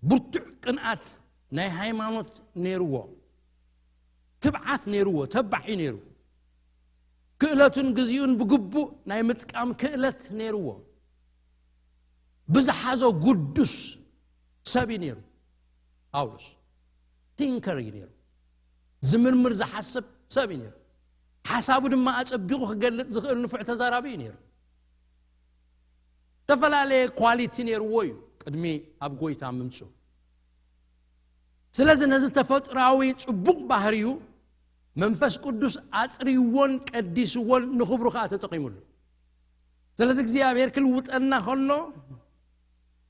ብርቱዕ ቅንኣት ናይ ሃይማኖት ነይርዎ። ትብዓት ነይርዎ፣ ተባዕ እዩ ነይሩ። ክእለቱን ግዚኡን ብግቡእ ናይ ምጥቃም ክእለት ነይርዎ። ብዝሓዞ ግዱስ ሰብ እዩ ነይሩ። ጳውሎስ ቲንከር እዩ ነይሩ። ዝምርምር፣ ዝሓስብ ሰብ እዩ ነይሩ። ሓሳቡ ድማ ኣጸቢቑ ክገልጽ ዝኽእል ንፉዕ ተዛራቢ እዩ ነይሩ። ዝተፈላለየ ኳሊቲ ነይርዎ እዩ ቅድሚ ኣብ ጎይታ ምምጽኡ። ስለዚ ነዚ ተፈጥራዊ ጽቡቕ ባህሪኡ መንፈስ ቅዱስ ኣጽርይዎን ቀዲስዎን ንኽብሩ ከኣ ተጠቒሙሉ። ስለዚ እግዚኣብሔር ክልውጠና ከሎ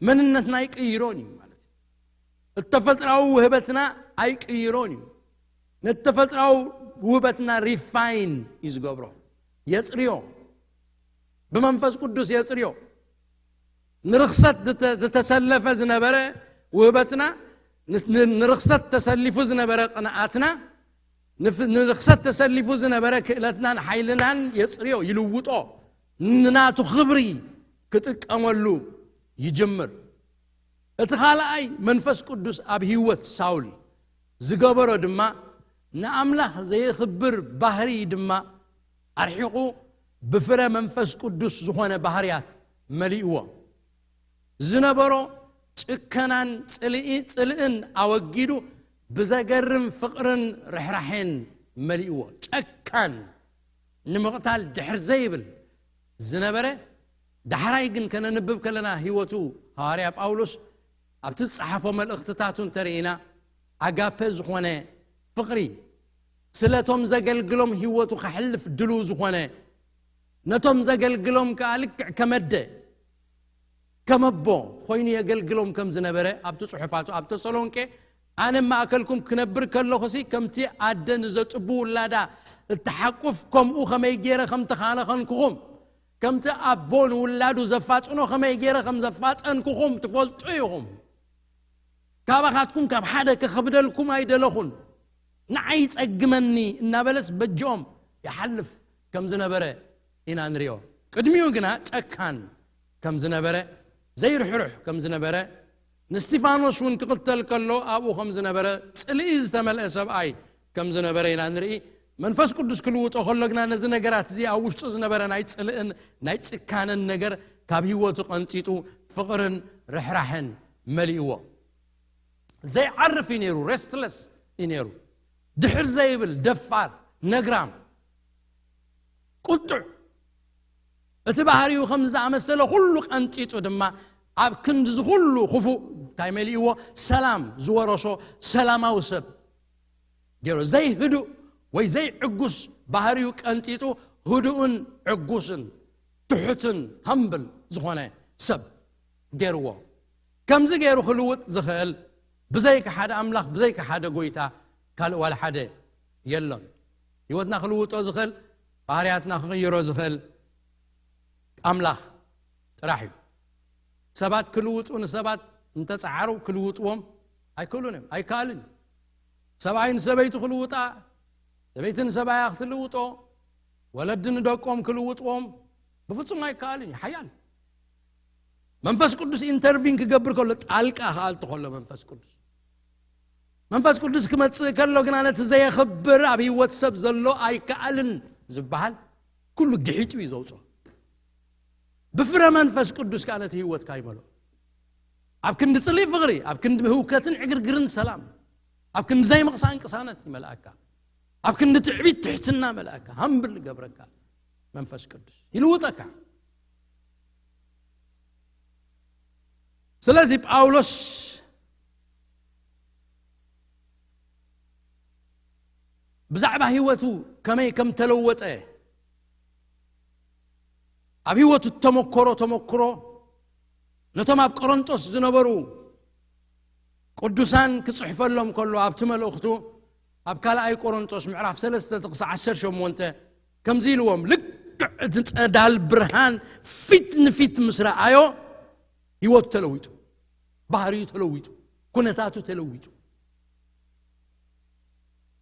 መንነትና ኣይቅይሮን እዩ ማለት እዩ። እቲ ተፈጥራዊ ውህበትና ኣይቅይሮን እዩ። ነቲ ተፈጥራዊ ውህበትና ሪፋይን እዩ ዝገብሮ፣ የጽርዮ። ብመንፈስ ቅዱስ የጽርዮ። ንርኽሰት ዝተ-፣ ዝተሰለፈ ዝነበረ ውህበትና፣ ንስ-፣ ን-፣ ንርኽሰት ተሰሊፉ ዝነበረ ቅንኣትና፣ ንፍ-፣ ንርኽሰት ተሰሊፉ ዝነበረ ክእለትናን ሓይልናን የጽርዮ፣ ይልውጦ፣ ንናቱ ክብሪ ክጥቀመሉ ይጅምር። እቲ ካልኣይ መንፈስ ቅዱስ ኣብ ህይወት ሳውል ዝገበሮ ድማ፣ ንኣምላኽ ዘየኽብር ባህሪ ድማ ኣርሒቑ፣ ብፍረ መንፈስ ቅዱስ ዝኾነ ባህርያት መሊእዎ። ዝነበሮ ጭከናን ጽልኢ-፣ ጽልእን ኣወጊዱ፣ ብዘገርም ፍቕርን ርሕራሐን መሊእዎ። ጨካን፣ ንምቕታል ድሕር ዘይብል ዝነበረ፣ ዳሕራይ ግን ከነንብብ ከለና ህይወቱ፣ ሃዋርያ ጳውሎስ ኣብቲ ዝጸሓፎ መልእኽትታቱ እንተርኢና፣ ኣጋፔ ዝኾነ ፍቕሪ፣ ስለቶም ዘገልግሎም ህይወቱ ከሕልፍ ድልው ዝኾነ፣ ነቶም ዘገልግሎም ከኣ ልክዕ ከመደ፣ ከመቦ ኮይኑ የገልግሎም ከም ዝነበረ ኣብቲ ጽሑፋቱ ኣብ ተሰሎንቄ፣ ኣነ ማእከልኩም ክነብር ከለኹሲ ከምቲ ኣደ ንዘጽቡ ውላዳ እትሓቁፍ፣ ከምኡ ከመይ ገይረ ከም ተኻነኸንኩኹም፣ ከምቲ ኣቦ ንውላዱ ዘፋጽኖ ከመይ ገይረ ከም ዘፋጸንኩኹም ትፈልጡ ኢኹም። ካባኻትኩም ካብ ሓደ ከኸብደልኩም ኣይደለኹን፣ ንዓይ ይጸግመኒ እናበለስ በጅኦም ይሓልፍ ከም ዝነበረ ኢና ንሪኦ። ቅድሚኡ ግና ጨካን ከም ዝነበረ፣ ዘይርሕሩሕ ከም ዝነበረ፣ ንስቲፋኖስ እውን ክቕተል ከሎ ኣብኡ ከም ዝነበረ፣ ጽልኢ ዝተመልአ ሰብኣይ ከም ዝነበረ ኢና ንርኢ። መንፈስ ቅዱስ ክልውጦ ከሎ ግና ነዚ ነገራት እዚ ኣብ ውሽጡ ዝነበረ ናይ ጽልእን ናይ ጭካነን ነገር ካብ ህይወቱ ቀንጢጡ ፍቕርን ርሕራሕን መሊእዎ። ዘይዓርፍ እዩ ነይሩ፣ ሬስትለስ እዩ ነይሩ። ድሕር ዘይብል ደፋር፣ ነግራም፣ ቁጡዕ። እቲ ባህሪኡ ከም ዝኣመሰለ ኩሉ ቀንጢጡ ድማ ኣብ ክንዲ እዚ ኩሉ ክፉእ እንታይ መሊእዎ? ሰላም ዝወረሶ ሰላማዊ ሰብ ገይሩ። ዘይህዱእ ወይ ዘይዕጉስ ባህሪኡ ቀንጢጡ ህዱእን ዕጉስን ትሑትን ሃምብል ዝኾነ ሰብ ገይርዎ። ከምዚ ገይሩ ክልውጥ ዝኽእል ብዘይካ ሓደ ኣምላኽ፣ ብዘይካ ሓደ ጎይታ ካልእ ዋላ ሓደ የሎን። ህይወትና ክልውጦ ዝኽእል፣ ባህርያትና ክቕይሮ ዝኽእል ኣምላኽ ጥራሕ እዩ። ሰባት ክልውጡ፣ ንሰባት እንተጸዓሩ ክልውጥዎም ኣይክእሉን እዮም፣ ኣይከኣልን እዩ። ሰብኣይ ንሰበይቱ ክልውጣ፣ ሰበይቲ ንሰብኣያ ክትልውጦ፣ ወለዲ ንደቆም ክልውጥዎም ብፍጹም ኣይከኣልን እዩ። ሓያል መንፈስ ቅዱስ ኢንተርቪን ክገብር ከሎ፣ ጣልቃ ክኣቱ ከሎ መንፈስ ቅዱስ፣ መንፈስ ቅዱስ ክመጽእ ከሎ ግና ነቲ ዘየኽብር ኣብ ህይወት ሰብ ዘሎ ኣይከኣልን ዝበሃል ኩሉ ግሒጡ እዩ ዘውፅኦ። ብፍረ መንፈስ ቅዱስ ከዓ ነቲ ህይወትካ ይመልኦ። ኣብ ክንዲ ጽልኢ ፍቕሪ፣ ኣብ ክንዲ ህውከትን ዕግርግርን ሰላም፣ ኣብ ክንዲ ዘይምቕሳን ቅሳነት ይመልኣካ። ኣብ ክንዲ ትዕቢት ትሕትና መልኣካ፣ ሃምብል ይገብረካ። መንፈስ ቅዱስ ይልውጠካ። ስለዚ ጳውሎስ ብዛዕባ ህይወቱ ከመይ ከም ተለወጠ፣ ኣብ ህይወቱ እተመኮሮ ተመክሮ ነቶም ኣብ ቆሮንጦስ ዝነበሩ ቅዱሳን ክጽሕፈሎም ከሎ፣ ኣብቲ መልእኽቱ ኣብ ካልኣይ ቆሮንጦስ ምዕራፍ ሰለስተ ክሳዕ ዓሰርተ ሸሞንተ ከምዚ ኢልዎም፣ ልክዕ እቲ ጸዳል ብርሃን ፊት ንፊት ምስ ረኣዮ፣ ህይወቱ ተለዊጡ፣ ባህሪኡ ተለዊጡ፣ ኩነታቱ ተለዊጡ።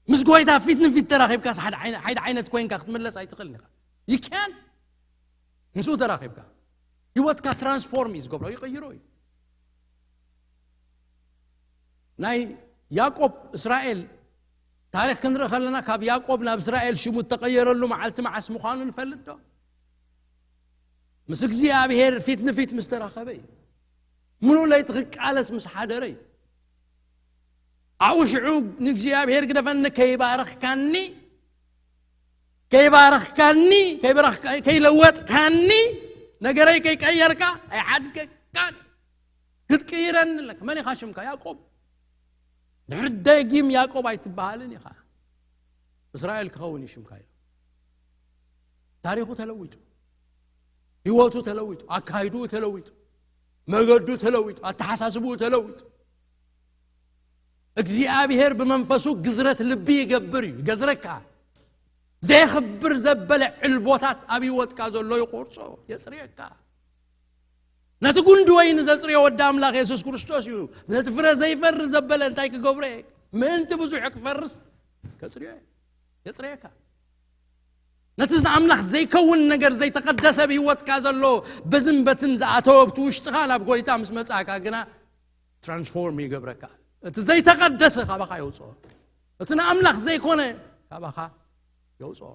ምስ ጎይታ ፊት ንፊት ተራኺብካስ ሓደ ዓይነ-፣ ሓደ ዓይነት ኮይንካ ክትምለስ ኣይትኽእልን ኢኻ። You can። ምስኡ ተራኺብካ ህይወትካ ትራንስፎርም እዩ ዝገብሮ፣ ይቕይሮ እዩ። ናይ ያዕቆብ እስራኤል ታሪኽ ክንርኢ ከለና፣ ካብ ያዕቆብ ናብ እስራኤል ሽሙ እተቐየረሉ መዓልቲ መዓስ ምዃኑ ንፈልጥ ዶ? ምስ እግዚኣብሔር ፊት ንፊት ምስ ተራኸበ እዩ። ምሉእ ለይቲ ክቃለስ ምስ ሓደረ እዩ። ኣብኡ ሽዑ ንእግዚኣብሔር ግደፈኒ፣ ከይባረኽካኒ፣ ከይባረኽካኒ፣ ከይበረኽ-፣ ከይለወጥካኒ፣ ነገረይ ከይቀየርካ ኣይሓድገካን። ክትቅይረኒ ኣለካ። መን ኢኻ ሽምካ? ያዕቆብ። ድሕሪ ደጊም ያዕቆብ ኣይትበሃልን ኢኻ። እስራኤል ክኸውን እዩ ሽምካ ኢሉ። ታሪኹ ተለዊጡ፣ ህይወቱ ተለዊጡ፣ ኣካይድኡ ተለዊጡ፣ መገዱ ተለዊጡ፣ ኣተሓሳስብኡ ተለዊጡ። እግዚኣብሔር ብመንፈሱ ግዝረት ልቢ ይገብር እዩ፣ ይገዝረካ። ዘየኽብር ዘበለ ዕልቦታት ኣብ ህይወትካ ዘሎ ይቆርጾ፣ የጽርየካ። ነቲ ጉንዲ ወይኒ ዘጽርዮ ወዲ ኣምላኽ የሱስ ክርስቶስ እዩ። ነቲ ፍረ ዘይፈሪ ዘበለ እንታይ ክገብሮ እየ? ምእንቲ ብዙሕ ክፈርስ ከጽርዮ እየ፣ የጽርየካ። ነቲ ንኣምላኽ ዘይከውን ነገር ዘይተቐደሰ ኣብ ህይወትካ ዘሎ በዝን በትን ዝኣተወ ኣብቲ ውሽጥኻ ናብ ጎይታ ምስ መጻእካ ግና ትራንስፎርም ይገብረካ። እቲ ዘይተቐደሰ ካባኻ የውጽኦ። እቲ ንኣምላኽ ዘይኮነ ካባኻ የውጽኦ።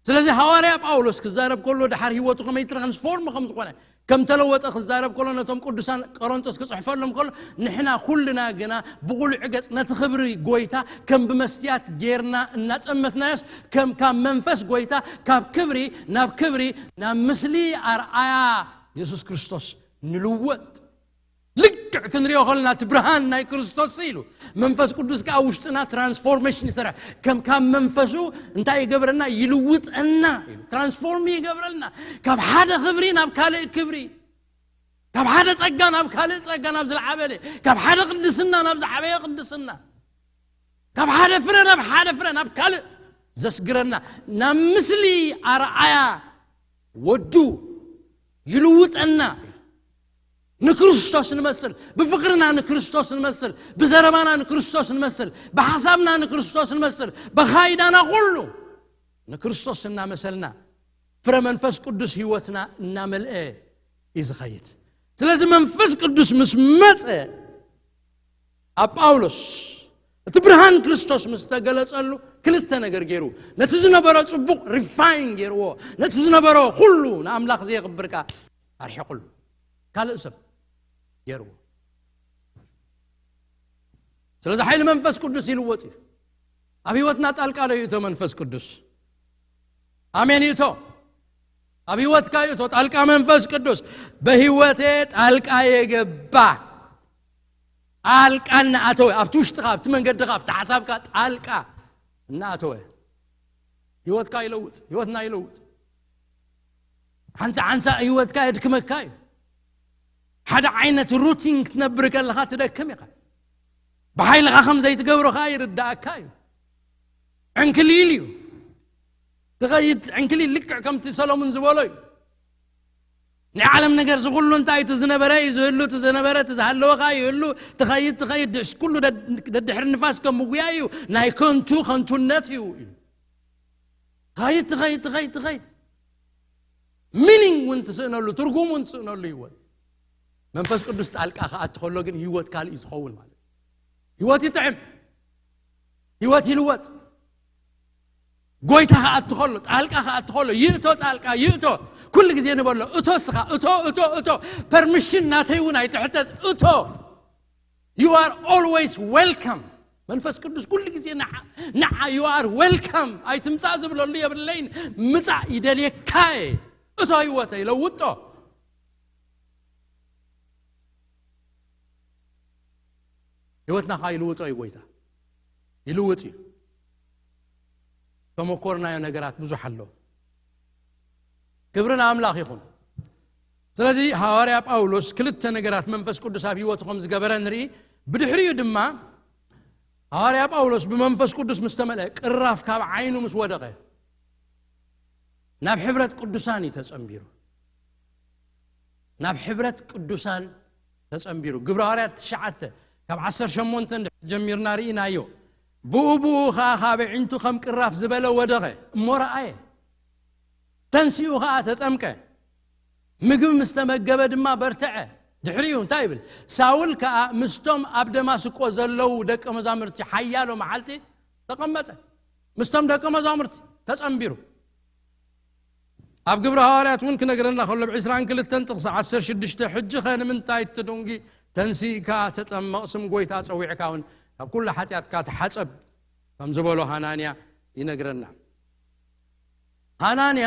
ስለዚ ሃዋርያ ጳውሎስ ክዛረብ ከሎ ድሓር ህይወቱ ከመይ ትራንስፎርም ከም ዝኾነ፣ ከም ተለወጠ ክዛረብ ከሎ፣ ነቶም ቅዱሳን ቆሮንቶስ ክጽሕፈሎም ከሎ፣ ንሕና ኩልና ግና ብቑሉዕ ገጽ ነቲ ክብሪ ጎይታ ከም ብመስትያት ጌርና እናጠመትናዮስ፣ ከም ካብ መንፈስ ጎይታ ካብ ክብሪ ናብ ክብሪ፣ ናብ ምስሊ ኣርኣያ የሱስ ክርስቶስ ንልወጥ። ልክዕ ክንሪኦ ከለና እቲ ብርሃን ናይ ክርስቶስ ኢሉ መንፈስ ቅዱስ ከኣ ውሽጥና ትራንስፎርሜሽን ይሰርሕ። ከም ካብ መንፈሱ እንታይ ይገብረና? ይልውጠና ኢሉ። ትራንስፎርም ይገብረልና። ካብ ሓደ ክብሪ ናብ ካልእ ክብሪ፣ ካብ ሓደ ጸጋ ናብ ካልእ ጸጋ፣ ናብ ዝለዓበለ፣ ካብ ሓደ ቅድስና ናብ ዝዓበየ ቅድስና፣ ካብ ሓደ ፍረ ናብ ሓደ ፍረ፣ ናብ ካልእ ዘስግረና፣ ናብ ምስሊ ኣርኣያ ወዱ ይልውጠና። ንክርስቶስ ንመስል፣ ብፍቕርና ንክርስቶስ ንመስል፣ ብዘረባና ንክርስቶስ ንመስል፣ ብሓሳብና ንክርስቶስ ንመስል፣ ብኻይዳና ኩሉ ንክርስቶስ እናመሰልና ፍረ መንፈስ ቅዱስ ህይወትና እናመልአ እዩ ዝኸይድ። ስለዚ መንፈስ ቅዱስ ምስ መጸ ኣብ ጳውሎስ እቲ ብርሃን ክርስቶስ ምስ ተገለጸሉ ክልተ ነገር ገይሩ፣ ነቲ ዝነበሮ ጽቡቕ ሪፋይን ገይርዎ፣ ነቲ ዝነበሮ ኩሉ ንኣምላኽ ዘየኽብር ከኣ ኣርሒቑሉ። ካልእ ሰብ ገይርዎ። ስለዚ ሓይሊ መንፈስ ቅዱስ ይልወጥ እዩ። ኣብ ህይወትና ጣልቃ ዶ ይእቶ መንፈስ ቅዱስ? ኣሜን ይእቶ። ኣብ ህይወትካ ይእቶ ጣልቃ መንፈስ ቅዱስ። በህይወቴ ጣልቃ የገባ ጣልቃ እናኣተወ፣ ኣብቲ ውሽጥኻ፣ ኣብቲ መንገድኻ፣ ኣብቲ ሓሳብካ ጣልቃ እናኣተወ ህይወትካ ይለውጥ፣ ህይወትና ይለውጥ። ሓንሳ ሓንሳ ህይወትካ የድክመካ እዩ። ሓደ ዓይነት ሩቲን ክትነብር ከለኻ ትደክም ኢኻ። ብሓይልኻ ከም ዘይትገብሮ ኸኣ ይርዳእካ እዩ። ዕንክሊል እዩ። ትኸይድ ዕንክሊል ልክዕ ከምቲ ሰሎሙን ዝበሎ እዩ። ናይ ዓለም ነገር ዝኹሉ እንታይ እቲ ዝነበረ እዩ ዝህሉ፣ እቲ ዝነበረ እቲ ዝሃለወ ኸኣ ይህሉ፣ ትኸይድ ትኸይድ ድሕስ ኩሉ ደድ-፣ ደድሕሪ ንፋስ ከም ምጉያ እዩ፣ ናይ ከንቱ ከንቱነት እዩ ኢሉ። ትኸይድ ትኸይድ ትኸይድ ትኸይድ ሚኒንግ እውን ትስእነሉ፣ ትርጉም እውን ትስእነሉ ህይወት። መንፈስ ቅዱስ ጣልቃ ክኣቲ ከሎ ግን ህይወት ካልእ እዩ ዝኸውን ማለት እዩ። ህይወት ይጥዕም፣ ህይወት ይልወጥ። ጎይታ ክኣቲ ከሎ፣ ጣልቃ ክኣቲ ከሎ፣ ይእቶ ጣልቃ፣ ይእቶ። ኩሉ ግዜ ንበሎ፣ እቶ እስኻ፣ እቶ፣ እቶ፣ እቶ። ፐርሚሽን ናተይ እውን ኣይትሕተት፣ እቶ። You are always welcome። መንፈስ ቅዱስ ኩሉ ግዜ ንዓ፣ ንዓ፣ you are welcome። ኣይትምጻእ ዝብለሉ የብለይን። ምጻእ ይደልየካ እየ። እቶ ህይወተይ ለውጦ። ህይወትና ኸዓ ይልውጦ እዩ ጎይታ። ይልውጥ እዩ። ተመኮርናዮ ነገራት ብዙሕ ኣሎ። ክብሪ ንኣምላኽ ይኹን። ስለዚ ሃዋርያ ጳውሎስ ክልተ ነገራት መንፈስ ቅዱስ ኣብ ህይወቱ ከም ዝገበረ ንርኢ። ብድሕሪኡ ድማ ሃዋርያ ጳውሎስ ብመንፈስ ቅዱስ ምስ ተመልአ ቅራፍ ካብ ዓይኑ ምስ ወደቐ ናብ ሕብረት ቅዱሳን እዩ ተጸንቢሩ። ናብ ሕብረት ቅዱሳን ተጸንቢሩ። ግብረ ሃዋርያት ትሽዓተ ካብ ዓሰርተ ሸሞንተ እንድሕር ጀሚርና ርኢናዮ። ብኡ ብኡ ኸኣ ካብ ኣዒንቱ ከም ቅራፍ ዝበለ ወደቐ እሞ ረኣየ። ተንሲኡ ኸኣ ተጠምቀ። ምግቢ ምስ ተመገበ ድማ በርትዐ። ድሕሪኡ እንታይ ይብል? ሳውል ከኣ ምስቶም ኣብ ደማስቆ ዘለዉ ደቀ መዛሙርቲ ሓያሎ መዓልቲ ተቐመጠ። ምስቶም ደቀ መዛሙርቲ ተጸንቢሩ። ኣብ ግብረ ሃዋርያት እውን ክነግረና ከሎ፣ ኣብ ዕስራን ክልተን ጥቕሲ ዓሰርተ ሽዱሽተ፣ "ሕጂ ኸ ንምንታይ እቲ ድንጉይ ተንሲእካ ተጠመቕ፣ ስም ጎይታ ጸዊዕካ እውን ካብ ኩሉ ሓጢኣትካ ተሓጸብ?" ከም ዝበሎ ሃናንያ ይነግረና። ሃናንያ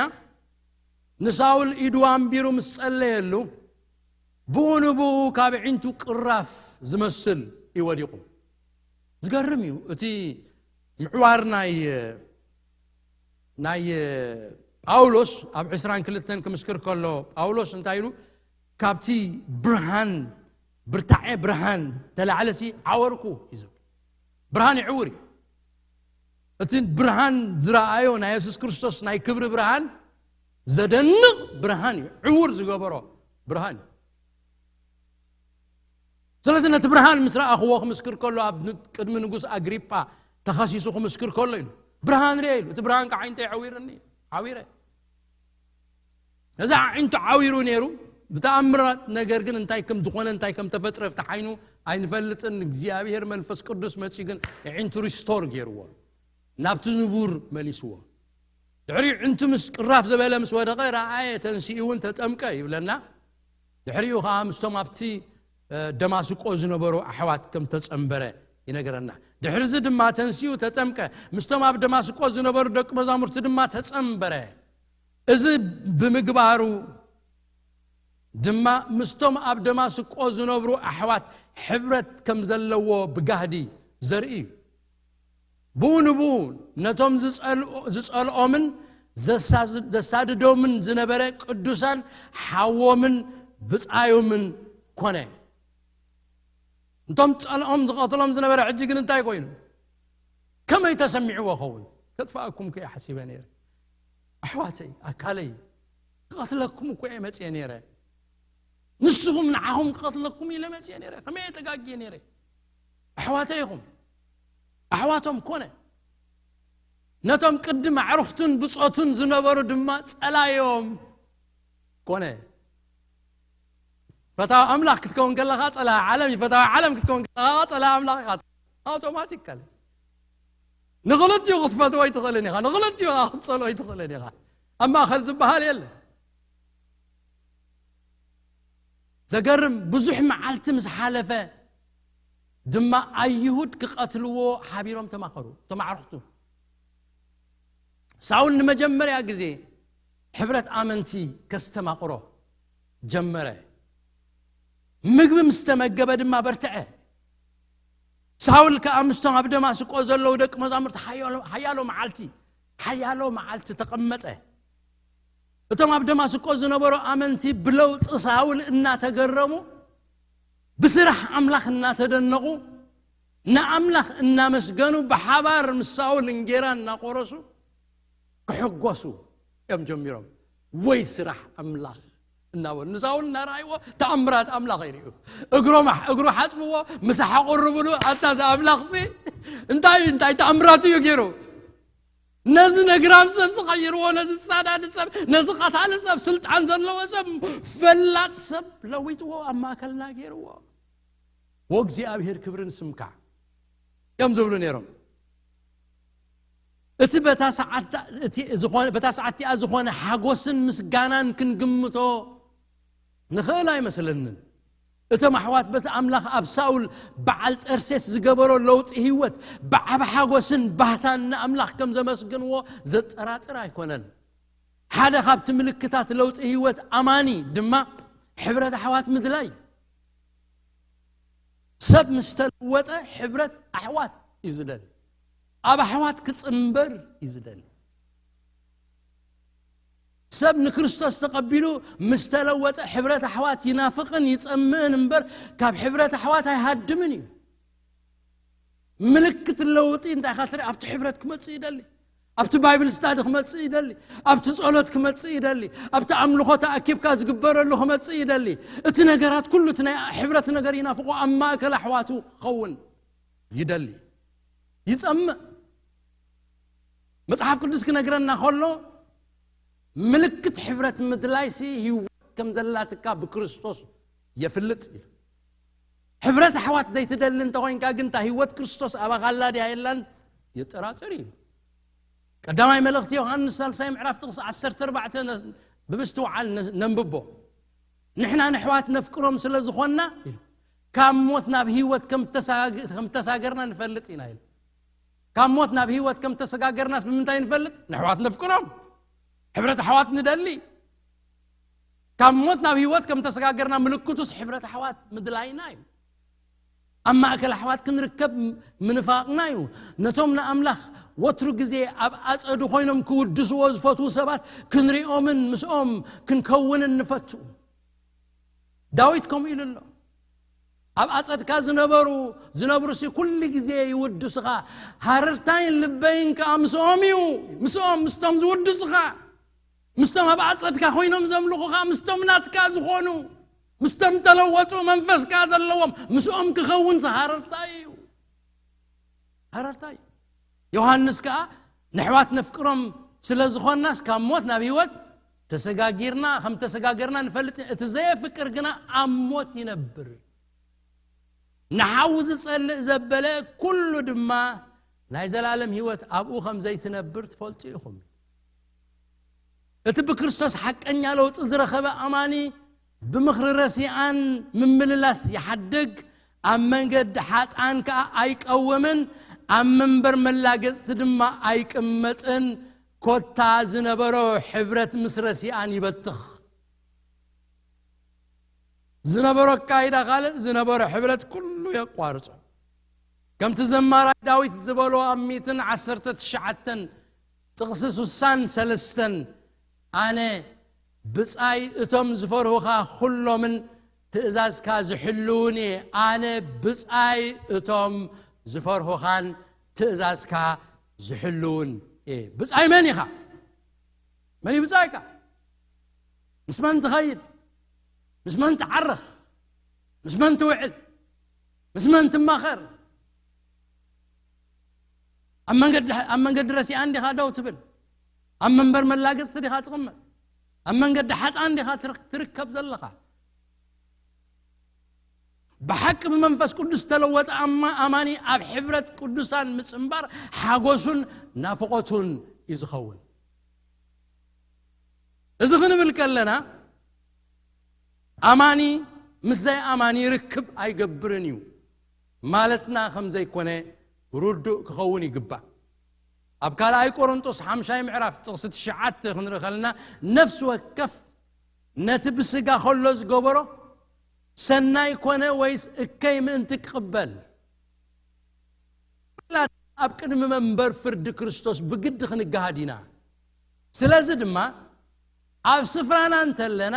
ንሳውል ኢዱ ኣንቢሩ ምስ ጸለየሉ፣ ብኡ ንብኡ ካብ ኣዒንቱ ቅራፍ ዝመስል እዩ ወዲቑ። ዝገርም እዩ። እቲ ምዕዋር ናይ፣ ናይ ጳውሎስ ኣብ ዕስራን ክልተን ክምስክር ከሎ፣ ጳውሎስ እንታይ ኢሉ? "ካብቲ ብርሃን፣ ብርታዐ ብርሃን ተላዕለሲ ዓወርኩ" እዩ ዝብል። ብርሃን ይዕውር እዩ። እቲ ብርሃን ዝረኣዮ ናይ የሱስ ክርስቶስ ናይ ክብሪ ብርሃን ዘደንቕ ብርሃን እዩ። ዕውር ዝገበሮ ብርሃን እዩ። ስለዚ ነቲ ብርሃን ምስ ረኣኽዎ ክምስክር ከሎ፣ ኣብ ን-፣ ቅድሚ ንጉስ ኣግሪጳ ተኸሲሱ ክምስክር ከሎ ኢሉ፣ "ብርሃን ርኤ" ኢሉ። እቲ ብርሃን ከዓ ዓይንተይ ዓዊርኒ፣ ዓዊረ። ነዚ ኣዒንቱ ዓዊሩ ነይሩ፣ ብተኣምራት ነገር ግን እንታይ ከም ዝኾነ፣ እንታይ ከም ተፈጥረ፣ ኣብቲ ዓይኑ ኣይንፈልጥን። እግዚኣብሔር መንፈስ ቅዱስ መጺኡ ግን ኣዒንቱ ሪስቶር ገይርዎ፣ ናብቲ ንቡር መሊስዎ። ድሕሪኡ ኣዒንቱ ምስ ቅራፍ ዝበለ ምስ ወደቐ ረኣየ፣ ተንሲኡ እውን ተጠምቀ ይብለና። ድሕሪኡ ኸዓ ምስቶም ኣብቲ፣ እ፣ ደማስቆ ዝነበሩ ኣሕዋት ከም ተጸንበረ ይነግረና። ድሕሪዚ ድማ ተንሲኡ ተጠምቀ፣ ምስቶም ኣብ ደማስቆ ዝነበሩ ደቂ መዛሙርቲ ድማ ተጸንበረ። እዚ ብምግባሩ ድማ ምስቶም ኣብ ደማስቆ ዝነብሩ ኣሕዋት ሕብረት ከም ዘለዎ ብጋህዲ ዘርኢ እዩ። ብኡ ንብኡ ነቶም ዝጸልኦ-፣ ዝጸልኦምን ዘሳ-፣ ዘሳድዶምን ዝነበረ ቅዱሳን ሓዎምን ብጻዮምን ኮነ። እንቶም ጸልኦም ዝቐትሎም ዝነበረ ሕጂ ግን እንታይ ኮይኑ? ከመይ ተሰሚዕዎ ኸውን? ከጥፍኣኩም እኮ እየ ሓሲበ ነይረ። ኣሕዋተይ፣ ኣካለይ፣ ክቐትለኩም እኮ እየ መጽየ ነይረ። ንስኹም ንዓኹም ክቐትለኩም ኢለ መጽየ ነይረ። ከመይ እየ ተጋግየ ነይረ? ኣሕዋተይ ኢኹም። ኣሕዋቶም ኮነ። ነቶም ቅድም ኣዕሩኽቱን ብጾቱን ዝነበሩ ድማ ጸላዮም ኮነ። ፈታዊ ኣምላኽ ክትከውን ከለኻ ጸላኢ ዓለም እዩ። ፈታዊ ዓለም ክትከውን ከለኻ ጸላኢ ኣምላኽ ኢኻ። ኣውቶማቲካሊ። ንኽልቲኡ ክትፈትዎ ኣይትኽእልን ኢኻ። ንኽልቲኡ ኸኣ ክትጸልኦ ኣይትኽእልን ኢኻ። ኣብ ማእከል ዝበሃል የለን። ዘገርም፣ ብዙሕ መዓልቲ ምስ ሓለፈ ድማ ኣይሁድ ክቐትልዎ ሓቢሮም ተማኸሩ፣ እቶም ኣዕሩኽቱ። ሳውል ንመጀመርያ ግዜ ሕብረት ኣመንቲ ከስተማቕሮ ጀመረ። ምግቢ ምስ ተመገበ ድማ በርትዐ። ሳውል ከኣ ምስቶም ኣብ ደማስቆ ዘለዉ ደቂ መዛሙርቲ ሓያሎ፣ ሓያሎ መዓልቲ፣ ሓያሎ መዓልቲ ተቐመጠ። እቶም ኣብ ደማስቆ ዝነበሩ ኣመንቲ ብለውጢ ሳውል እናተገረሙ፣ ብስራሕ ኣምላኽ እናተደነቑ፣ ንኣምላኽ እናመስገኑ፣ ብሓባር ምስ ሳውል እንጌራ እናቖረሱ ክሕጎሱ እዮም ጀሚሮም። ወይ ስራሕ ኣምላኽ እናበሉ ንሳውል እናረኣይዎ ተኣምራት ኣምላኽ ይርእዩ። እግሮም ኣሕ-፣ እግሩ ሓጽብዎ፣ ምሳሕ ኣቕርብሉ። ኣታ እዚ ኣምላኽሲ እንታይ፣ እንታይ ተኣምራት እዩ ገይሩ? ነዚ ነግራም ሰብ ዝቐይርዎ፣ ነዚ ዝሳዳድ ሰብ፣ ነዚ ቀታሊ ሰብ፣ ስልጣን ዘለዎ ሰብ፣ ፈላጥ ሰብ ለዊጥዎ፣ ኣብ ማእከልና ገይርዎ። ወእግዚኣብሔር ክብሪ ንስምካ እዮም ዝብሉ ነይሮም። እቲ በታ ሰዓት፣ እቲ ዝኾነ፣ በታ ሰዓት እቲኣ ዝኾነ ሓጎስን ምስጋናን ክንግምቶ ንኽእል ኣይመስለንን። እቶም ኣሕዋት በቲ ኣምላኽ ኣብ ሳውል በዓል ጠርሴስ ዝገበሮ ለውጢ ህይወት ብዓቢ ሓጎስን ባህታን ንኣምላኽ ከም ዘመስግንዎ ዘጠራጥር ኣይኮነን። ሓደ ካብቲ ምልክታት ለውጢ ህይወት ኣማኒ ድማ ሕብረት ኣሕዋት ምድላይ። ሰብ ምስ ተለወጠ ሕብረት ኣሕዋት እዩ ዝደሊ። ኣብ ኣሕዋት ክጽንበር እዩ ዝደሊ። ሰብ ንክርስቶስ ተቐቢሉ ምስ ተለወጠ ሕብረት ኣሕዋት ይናፍቕን ይጸምእን እምበር ካብ ሕብረት ኣሕዋት ኣይሃድምን እዩ። ምልክት ለውጢ እንታይ ኢኻ ትርኢ? ኣብቲ ሕብረት ክመጽእ ይደሊ፣ ኣብቲ ባይብል ስታዲ ክመጽእ ይደሊ፣ ኣብቲ ጸሎት ክመጽእ ይደሊ፣ ኣብቲ ኣምልኾ ተኣኪብካ ዝግበረሉ ክመጽእ ይደሊ። እቲ ነገራት ኩሉ እቲ ናይ ሕብረት ነገር ይናፍቆ፣ ኣብ ማእከል ኣሕዋቱ ክኸውን ይደሊ፣ ይጸምእ። መጽሓፍ ቅዱስ ክነግረና ከሎ ምልክት ሕብረት ምድላይሲ ህይወት ከም ዘላትካ ብክርስቶስ የፍልጥ እዩ። ሕብረት ኣሕዋት ዘይትደሊ እንተኾይንካ ግን እታ ህይወት ክርስቶስ ኣባኻ ኣላ ድያ የላን የጠራጥር እዩ። ቀዳማይ መልእኽቲ ዮሃንስ ሳልሳይ ምዕራፍ ጥቕሲ ዓሰርተ ኣርባዕተ ነ-፣ ብምስትውዓል ነ-፣ ነንብቦ። ንሕና ንሕዋት ነፍቅሮም ስለ ዝኾንና ኢሉ፣ ካብ ሞት ናብ ህይወት ከም ተሳግ-፣ ከም ተሳገርና ንፈልጥ ኢና ኢሉ። ካብ ሞት ናብ ህይወት ከም ተሰጋገርናስ ብምንታይ ንፈልጥ? ንሕዋት ነፍቅሮም፣ ሕብረት ኣሕዋት ንደሊ። ካብ ሞት ናብ ህይወት ከም ተሰጋገርና ምልክቱስ ሕብረት ኣሕዋት ምድላይና እዩ። ኣብ ማእከል ኣሕዋት ክንርከብ ምንፋቕና እዩ። ነቶም ንኣምላኽ ወትሩ ግዜ ኣብ ኣጸዱ ኮይኖም ክውድስዎ ዝፈትዉ ሰባት ክንሪኦምን ምስኦም ክንከውንን ንፈቱ። ዳዊት ከምኡ ኢሉ ኣሎ። ኣብ ኣጸድካ ዝነበሩ፣ ዝነብሩሲ ኩሉ ግዜ ይውድስኻ። ሃረርታይን ልበይን ከኣ ምስኦም እዩ። ምስኦም፣ ምስቶም ዝውድስኻ። ምስቶም ኣብ ኣጸድካ ኮይኖም ዘምልኹኻ፣ ምስቶም ናትካ ዝኾኑ፣ ምስቶም ተለወጡ መንፈስካ ዘለዎም፣ ምስኦም ክኸውን ሃረርታይ እዩ። ሃረርታይ እዩ። ዮሃንስ ከኣ ንሕዋት ነፍቅሮም ስለ ዝኾንናስ ካብ ሞት ናብ ህይወት ተሰጋጊርና፣ ከም ተሰጋገርና ንፈልጥ። እቲ ዘየፍቅር ግና ኣብ ሞት ይነብር። ንሓዊ ዝጸልእ ዘበለ ኩሉ ድማ ናይ ዘላለም ህይወት ኣብኡ ከም ዘይትነብር ትፈልጡ ኢኹም። እቲ ብክርስቶስ ሓቀኛ ለውጢ ዝረኸበ ኣማኒ ብምኽሪ ረሲኣን ምምልላስ ይሓድግ፣ ኣብ መንገዲ ሓጥኣን ከኣ ኣይቀውምን፣ ኣብ መንበር መላገጽቲ ድማ ኣይቅመጥን። ኮታ ዝነበሮ ሕብረት ምስ ረሲኣን ይበትኽ። ዝነበሮ ኣካይዳ ካልእ፣ ዝነበሮ ሕብረት ኩሉ የቋርጾ። ከምቲ ዘማራይ ዳዊት ዝበሎ ኣብ ሚእትን ዓሰርተ ትሽዓተን ጥቕሲ ስሳን ሰለስተን፣ ኣነ ብጻይ እቶም ዝፈርሁኻ ኩሎምን ትእዛዝካ ዝሕልውን እየ። ኣነ ብጻይ እቶም ዝፈርሁኻን ትእዛዝካ ዝሕልውን እየ። ብጻይ መን ኢኻ? መን እዩ ብጻይካ? ምስ መን ትኸይድ? ምስ መን ትዓርኽ? ምስ መን ትውዕል? ምስ መን ትማኸር? ኣብ መንገዲ፣ ኣብ መንገዲ ረሲኣን ዲኻ ደው ትብል? ኣብ መንበር መላገጽቲ ዲኻ ትቕመጥ? ኣብ መንገዲ ሓጥኣን ዲኻ ትር-፣ ትርከብ ዘለኻ? ብሓቂ ብመንፈስ ቅዱስ ዝተለወጠ ኣማ-፣ ኣማኒ ኣብ ሕብረት ቅዱሳን ምጽንባር ሓጎሱን ናፍቖቱን እዩ ዝኸውን። እዚ ክንብል ከለና ኣማኒ ምስ ዘይኣማኒ ርክብ ኣይገብርን እዩ ማለትና ከም ዘይኮነ ርዱእ ክኸውን ይግባእ። ኣብ ካልኣይ ቆሮንጦስ ሓምሻይ ምዕራፍ ጥቕሲ ትሽዓተ ክንርኢ ከለና፣ ነፍሲ ወከፍ ነቲ ብስጋ ከሎ ዝገበሮ ሰናይ ኮነ ወይስ እከይ ምእንቲ ክቕበል፣ ኩላትና ኣብ ቅድሚ መንበር ፍርዲ ክርስቶስ ብግዲ ክንገሃድ ኢና። ስለዚ ድማ ኣብ ስፍራና እንተለና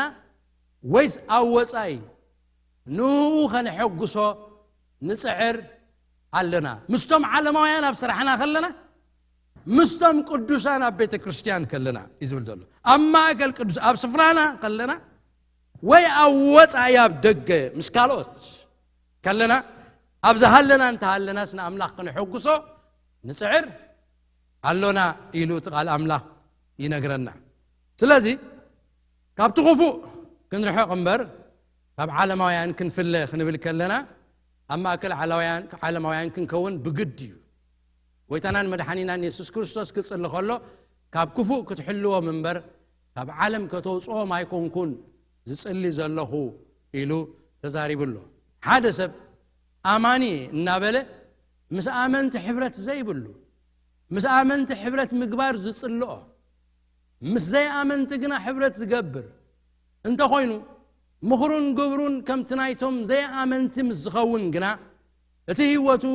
ወይስ ኣብ ወጻኢ ንኡ ከነሐጉሶ ንጽዕር ኣለና። ምስቶም ዓለማውያን ኣብ ስራሕና ከለና፣ ምስቶም ቅዱሳን ኣብ ቤተ ክርስቲያን ከለና እዩ ዝብል ዘሎ። ኣብ ማእከል ቅዱስ፣ ኣብ ስፍራና ከለና ወይ ኣብ ወጻኢ ኣብ ደገ ምስ ካልኦት ከለና፣ ኣብ ዝሃለና እንተሃለናስ ንኣምላኽ ከነሐጉሶ ንጽዕር ኣሎና ኢሉ እቲ ቃል ኣምላኽ ይነግረና። ስለዚ ካብቲ ክፉእ ክንርሕቕ እምበር ካብ ዓለማውያን ክንፍለ ክንብል ከለና ኣብ ማእከል ዓለማውያን፣ ዓለማውያን ክንከውን ብግድ እዩ። ጎይታናን መድሓኒናን የሱስ ክርስቶስ ክጽሊ ከሎ፣ ካብ ክፉእ ክትሕልዎም እምበር፣ ካብ ዓለም ከተውጽኦም ኣይኮንኩን ዝጽሊ ዘለኹ ኢሉ ተዛሪቡ ኣሎ። ሓደ ሰብ ኣማኒ እናበለ ምስ ኣመንቲ ሕብረት ዘይብሉ፣ ምስ ኣመንቲ ሕብረት ምግባር ዝጽልኦ፣ ምስ ዘይኣመንቲ ግና ሕብረት ዝገብር እንተኾይኑ፣ ምኽሩን ግብሩን ከምቲ ናይቶም ዘይኣመንቲ ምስ ዝኸውን ግና፣ እቲ ህይወቱ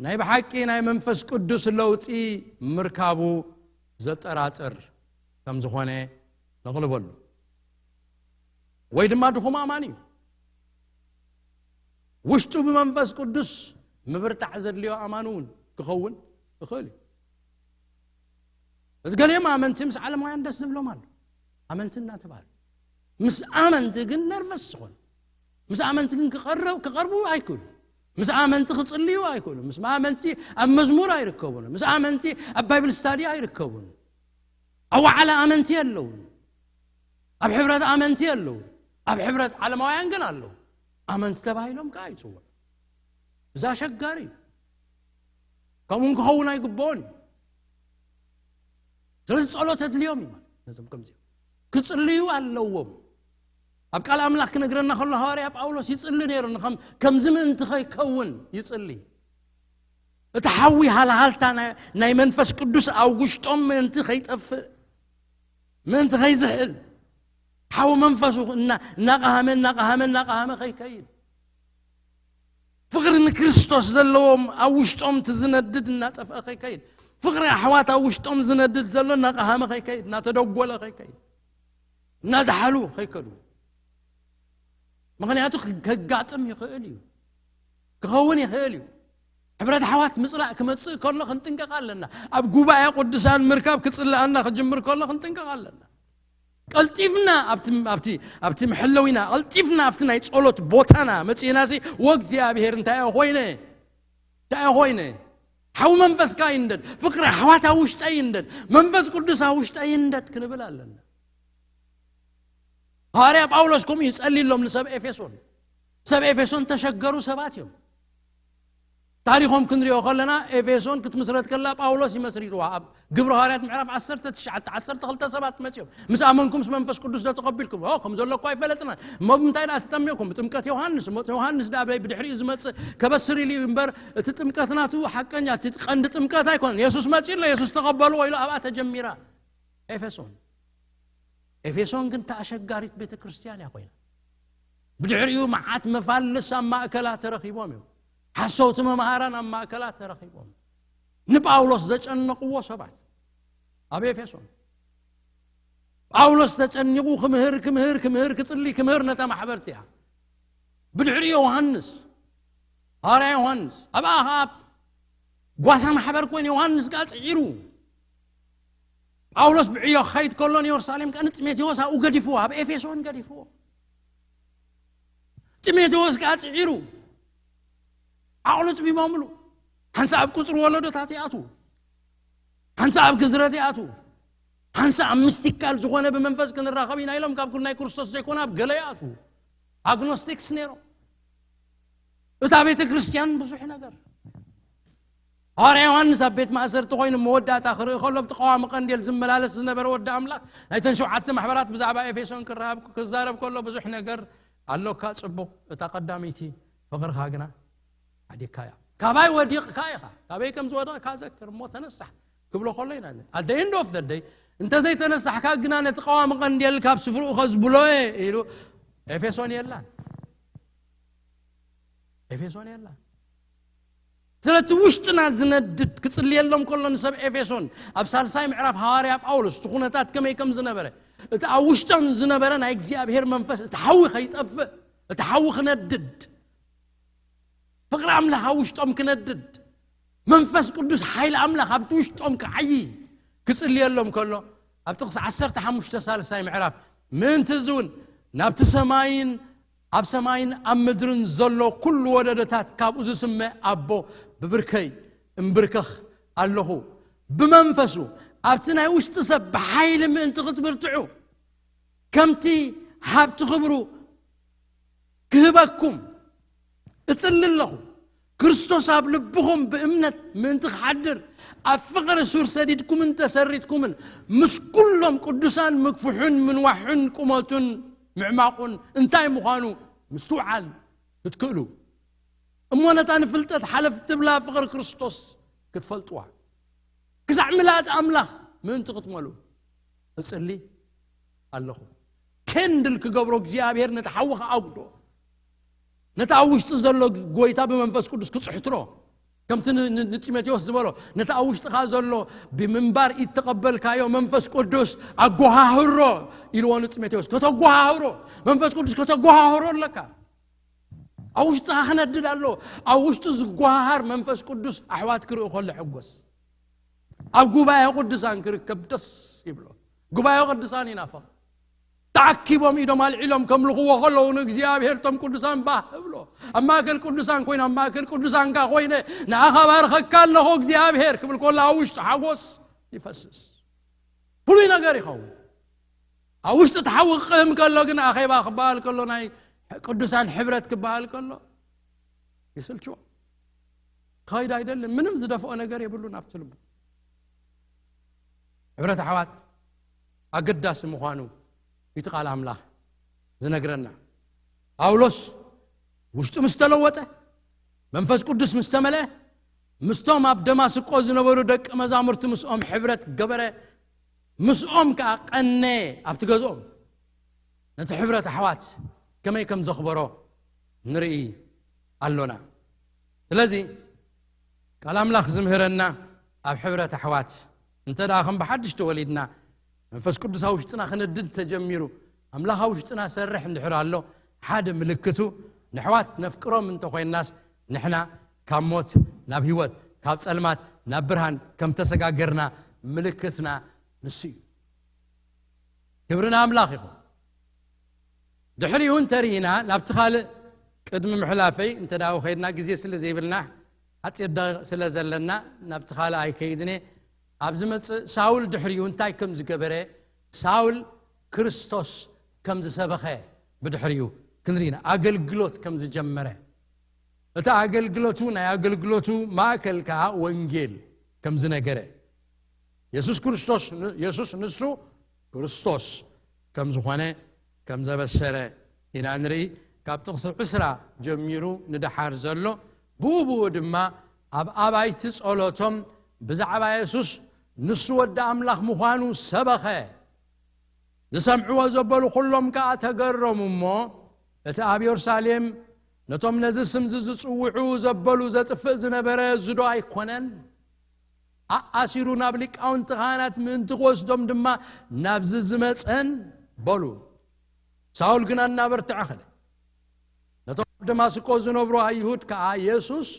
ናይ ብሓቂ ናይ መንፈስ ቅዱስ ለውጢ ምርካቡ ዘጠራጥር ከም ዝኾነ ነቕልበሉ። ወይ ድማ ድኹም ኣማኒ እዩ። ውሽጡ ብመንፈስ ቅዱስ ምብርታዕ ዘድልዮ ኣማኒ እውን ክኸውን ይኽእል እዩ። እዚ ገሊኦም ኣመንቲ ምስ ዓለማውያን ደስ ዝብሎም ኣሎ። ኣመንቲ እናተባህሉ። ምስ ኣመንቲ ግን ነርቨስ ዝኾኑ። ምስ ኣመንቲ ግን ክቐረብ-፣ ክቐርቡ ኣይክእሉ። ምስ ኣመንቲ ክጽልዩ ኣይክእሉ። ምስ ኣመንቲ ኣብ መዝሙር ኣይርከቡን። ምስ ኣመንቲ ኣብ ባይብል ስታዲ ኣይርከቡን። ኣብ ዋዕላ ኣመንቲ ኣለዉ። ኣብ ሕብረት ኣመንቲ ኣለዉ። ኣብ ሕብረት ዓለማውያን ግን ኣለዉ። ኣመንቲ ተባሂሎም ከኣ ይጽውዑ። እዚ ኣሸጋሪ እዩ። ከምኡን ክኸውን ኣይግብኦን እዩ። ስለዚ ጸሎት ኣድልዮም እዩ ማለት ነዞም ከምዚኦም ክጽልዩ ኣለዎም። ኣብ ቃል ኣምላኽ ክነግረና ከሎ ሃዋርያ ጳውሎስ ይጽሊ ነይሩ። ንኸም-፣ ከምዚ ምእንቲ ኸይከውን ይጽሊ። እቲ ሓዊ ሃልሃልታ ናይ፣ ናይ መንፈስ ቅዱስ ኣብ ውሽጦም ምእንቲ ኸይጠፍእ፣ ምእንቲ ኸይዝሕል፣ ሓዊ መንፈሱ እና-፣ እናቐሃመ፣ እናቐሃመ፣ እናቐሃመ ኸይከይድ፣ ፍቕሪ ንክርስቶስ ዘለዎም ኣብ ውሽጦም እቲ ዝነድድ እናጠፍአ ኸይከይድ፣ ፍቕሪ ኣሕዋት ኣብ ውሽጦም ዝነድድ ዘሎ እናቐሃመ ኸይከይድ፣ እናተደጎለ ኸይከይድ፣ እናዝሓሉ ኸይከዱ። ምኽንያቱ ከጋጥም ይኽእል እዩ፣ ክኸውን ይኽእል እዩ። ሕብረት ኣሕዋት ምጽላእ ክመጽእ ከሎ ክንጥንቀቕ ኣለና። ኣብ ጉባኤ ቅዱሳን ምርካብ ክጽልኣና ክጅምር ከሎ ክንጥንቀቕ ኣለና። ቀልጢፍና ኣብቲ፣ ኣብቲ፣ ኣብቲ መሐለዊና፣ ቀልጢፍና ኣብቲ ናይ ጸሎት ቦታና መጺእናሲ፣ "ወእግዚኣብሔር እንታይ እየ ኮይነ? እንታይ እየ ኮይነ? ሓዊ መንፈስካ ይንደድ፣ ፍቕሪ ኣሕዋት ኣብ ውሽጠይ ይንደድ፣ መንፈስ ቅዱስ ኣብ ውሽጠይ ይንደድ" ክንብል ኣለና። ሃዋርያ ጳውሎስ ከምኡ እዩ ጸሊሎም ንሰብ ኤፌሶን። ሰብ ኤፌሶን ተሸገሩ ሰባት እዮም። ታሪኾም ክንሪኦ ከለና፣ ኤፌሶን ክትምስረት ከላ ጳውሎስ ይመስሪትዋ። ኣብ ግብሪ ሃዋርያት ምዕራፍ ዓሰርተ ትሽዓተ፣ ዓሰርተ ክልተ ሰባት መጺኦም፣ "ምስ ኣመንኩም ምስ መንፈስ ቅዱስ ዶ ተቐቢልኩም?" "ኦ፣ ከም ዘሎ እኳ ኣይፈለጥናን። እሞ ብምንታይ ደኣ ተጠሚቕኩም?" "ብጥምቀት ዮሃንስ። እሞ እቲ ዮሃንስ ደኣ በይ ብድሕሪኡ ዝመጽእ ከበስር ኢሉ እዩ እምበር፣ እቲ ጥምቀት ናቱ ሓቀኛ፣ እቲ ቀንዲ ጥምቀት ኣይኮነን። የሱስ መጺኡ ኣሎ፣ የሱስ ተቐበልዎ" ኢሉ ኣብኣ ተጀሚራ ኤፌሶን። ኤፌሶን ግን እታ ኣሸጋሪት ቤተ ክርስቲያን እያ ኮይና። ብድሕሪኡ መዓት መፋልስ ኣብ ማእከላ ተረኺቦም እዮም። ሓሰውቲ መምሃራን ኣብ ማእከላ ተረኺቦም። ንጳውሎስ ዘጨነቕዎ ሰባት ኣብ ኤፌሶን። ጳውሎስ ተጨኒቑ ክምህር፣ ክምህር፣ ክምህር፣ ክጽሊ፣ ክምህር ነታ ማሕበር እቲኣ። ብድሕሪኡ ዮሃንስ፣ ሃዋርያ ዮሃንስ፣ ኣብኣ ኸኣ ጓሳ ማሕበር ኮይኑ ዮሃንስ ከኣ ጽዒሩ። ጳውሎስ ብዕዮ ክኸይድ ከሎ ንየሩሳሌም ከኣ ንጢሞቴዎስ ኣብኡ ገዲፍዎ፣ ኣብ ኤፌሶን ገዲፍዎ። ጢሞቴዎስ ከኣ ጽዒሩ፣ ዓቕሉ ጽቢቦምሉ። ሓንሳእ ኣብ ቁጽሪ ወለዶታት ይኣትዉ፣ ሓንሳእ ኣብ ግዝረት ይኣትዉ፣ ሓንሳእ ኣብ ሚስቲካል ዝኾነ ብመንፈስ ክንራኸብ ኢና ኢሎም ካብ ናይ ክርስቶስ ዘይኮነ ኣብ ገለ ይኣትዉ። ኣግኖስቲክስ ነይሮም። እታ ቤተ ክርስቲያን ብዙሕ ነገር። ሃዋርያ ዮሃንስ ኣብ ቤት ማእሰርቲ ኮይኑ መወዳእታ ክርኢ ከሎ፣ ኣብቲ ቀዋሚ ቀንዴል ዝመላለስ ዝነበረ ወዲ ኣምላኽ፣ ናይተን ሸውዓተ ማሕበራት ብዛዕባ ኤፌሶን ክረሃብ-፣ ክዛረብ ከሎ፣ ብዙሕ ነገር ኣሎካ ጽቡቕ፣ እታ ቀዳመይቲ ፍቕርኻ ግና ሓዲግካያ። ካባይ ወዲቕካ ኢኻ፣ ካበይ ከም ዝወደቕካ ዘክር እሞ ተነሳሕ ክብሎ ከሎ ኢና። At the end of the day፣ እንተ ዘይተነሳሕካ ግና ነቲ ቀዋሚ ቀንዴል ካብ ስፍርኡ ከዝብሎ እየ ኢሉ፣ ኤፌሶን የላን። ኤፌሶን የላን። ስለቲ ውሽጥና ዝነድድ ክጽልየሎም ከሎ ንሰብ ኤፌሶን፣ ኣብ ሳልሳይ ምዕራፍ ሃዋርያ ጳውሎስ እቲ ኩነታት ከመይ ከም ዝነበረ፣ እቲ ኣብ ውሽጦም ዝነበረ ናይ እግዚኣብሔር መንፈስ፣ እቲ ሓዊ ከይጠፍእ፣ እቲ ሓዊ ክነድድ፣ ፍቕሪ ኣምላኽ ኣብ ውሽጦም ክነድድ፣ መንፈስ ቅዱስ ሓይሊ ኣምላኽ ኣብቲ ውሽጦም ክዓዪ ክጽልየሎም ከሎ፣ ኣብ ጥቕሲ ዓሰርተ ሓሙሽተ ሳልሳይ ምዕራፍ፣ "ምእንቲ እዚ እውን ናብቲ ሰማይን ኣብ ሰማይን ኣብ ምድርን ዘሎ ኩሉ ወለዶታት ካብኡ ዝስመ ኣቦ ብብርከይ እምብርከኽ ኣለኹ። ብመንፈሱ ኣብቲ ናይ ውሽጢ ሰብ ብሓይሊ ምእንቲ ክትብርትዑ፣ ከምቲ ሃብቲ ክብሩ ክህበኩም እጽሊ ኣለኹ። ክርስቶስ ኣብ ልብኹም ብእምነት ምእንቲ ክሓድር፣ ኣብ ፍቕሪ ሱር ሰዲድኩምን ተሰሪትኩምን፣ ምስ ኩሎም ቅዱሳን ምግፍሑን ምንዋሑን ቁመቱን ምዕማቑን እንታይ ምዃኑ ምስትውዓል ክትክእሉ፣ እሞ ነታ ንፍልጠት ሓለፍ ትብላ ፍቕሪ ክርስቶስ ክትፈልጥዋ፣ ክሳዕ ምልኣት ኣምላኽ ምእንቲ ክትመሉ እጽሊ ኣለኹ። ኬንድል ክገብሮ እግዚኣብሔር ነቲ ሓዊ ክኣጉዶ፣ ነቲ ኣብ ውሽጢ ዘሎ ጎይታ ብመንፈስ ቅዱስ ክጽሕትሮ፣ ከምቲ ን- ን- ንጢሞቴዎስ ዝበሎ፣ ነቲ ኣብ ውሽጥኻ ዘሎ ብምንባር ኢድ ተቐበልካዮ መንፈስ ቅዱስ ኣጓሃህሮ ኢልዎ ንጢሞቴዎስ። ከተጓሃህሮ፣ መንፈስ ቅዱስ ከተጓሃህሮ ኣለካ። ኣብ ውሽጥኻ ክነድድ ኣሎ። ኣብ ውሽጡ ዝጓሃሃር መንፈስ ቅዱስ ኣሕዋት ክርኢ ከሎ ሕጎስ። ኣብ ጉባኤ ቅዱሳን ክርከብ ደስ ይብሎ። ጉባኤ ቅዱሳን ይናፈቕ። ተኣኪቦም ኢዶም ኣልዒሎም ከምልኽዎ ከለዉ ንእግዚኣብሔር እቶም ቅዱሳን ባህ እብሎ። ኣብ ማእከል ቅዱሳን ኮይኑ ኣብ ማእከል ቅዱሳን ካ ኮይነ ንኣኻ ባርኸካ ኣለኹ እግዚኣብሔር ክብል ከሎ ኣብ ውሽጡ ሓጎስ ይፈስስ። ፍሉይ ነገር ይኸውን። ኣብ ውሽጢ እቲ ሓዊ ክቕህም ከሎ ግን ኣኼባ ክበሃል ከሎ ናይ ቅዱሳን ሕብረት ክበሃል ከሎ ይስልችዎ። ከይድ ኣይደልን። ምንም ዝደፍኦ ነገር የብሉን ኣብቲ ልቡ። ሕብረት ኣሕዋት ኣገዳሲ ምዃኑ እቲ ቃል ኣምላኽ ዝነግረና። ጳውሎስ ውሽጡ ምስ ተለወጠ፣ መንፈስ ቅዱስ ምስ ተመልአ፣ ምስቶም ኣብ ደማስቆ ዝነበሩ ደቂ መዛሙርቲ ምስኦም ሕብረት ገበረ፣ ምስኦም ከኣ ቀነ ኣብቲ ገዝኦም። ነቲ ሕብረት ኣሕዋት ከመይ ከም ዘኽበሮ ንርኢ ኣሎና። ስለዚ ቃል ኣምላኽ ዝምህረና ኣብ ሕብረት ኣሕዋት እንተ ደኣ ከም ብሓድሽ ተወሊድና መንፈስ ቅዱስ ኣብ ውሽጥና ክነድድ ተጀሚሩ ኣምላኽ ኣብ ውሽጥና ሰርሕ እንድሕር ኣሎ ሓደ ምልክቱ ንሕዋት ነፍቅሮም እንተኾይናስ ንሕና ካብ ሞት ናብ ህይወት ካብ ጸልማት ናብ ብርሃን ከም ተሰጋገርና ምልክትና ንሱ እዩ። ክብሪ ንኣምላኽ ይኹን። ድሕሪኡ እንተርኢና ናብቲ ካልእ ቅድሚ ምሕላፈይ እንተ ደኣ ከይድና ግዜ ስለ ዘይብልና ሓፂር ደቂቕ ስለ ዘለና ናብቲ ካልእ ኣይከይድን እየ። ኣብ ዝመፅእ ሳውል ድሕሪኡ እንታይ ከም ዝገበረ ሳውል ክርስቶስ ከም ዝሰበኸ ብድሕሪኡ ክንርኢና ኣገልግሎት ከም ዝጀመረ እቲ ኣገልግሎቱ ናይ ኣገልግሎቱ ማእከል ከዓ ወንጌል ከም ዝነገረ የሱስ ክርስቶስ የሱስ ንሱ ክርስቶስ ከም ዝኾነ ከም ዘበሰረ ኢና ንርኢ። ካብ ጥቕሲ ዕስራ ጀሚሩ ንደሓር ዘሎ ብኡ ብኡ ድማ ኣብ ኣባይቲ ጸሎቶም ብዛዕባ የሱስ ንሱ ወዲ ኣምላኽ ምዃኑ ሰበኸ። ዝሰምዕዎ ዘበሉ ኩሎም ከኣ ተገረሙ እሞ እቲ ኣብ የሩሳሌም ነቶም ነዚ ስምዚ ዝጽውዑ ዘበሉ ዘጥፍእ ዝነበረ ዝዶ ኣይኮነን ኣኣሲሩ ናብ ሊቃውንቲ ካህናት ምእንቲ ክወስዶም ድማ ናብዚ ዝመጸን በሉ። ሳውል ግና እናበርትዐ ኸደ። ነቶም ኣብ ደማስቆ ዝነብሩ ኣይሁድ ከኣ የሱስ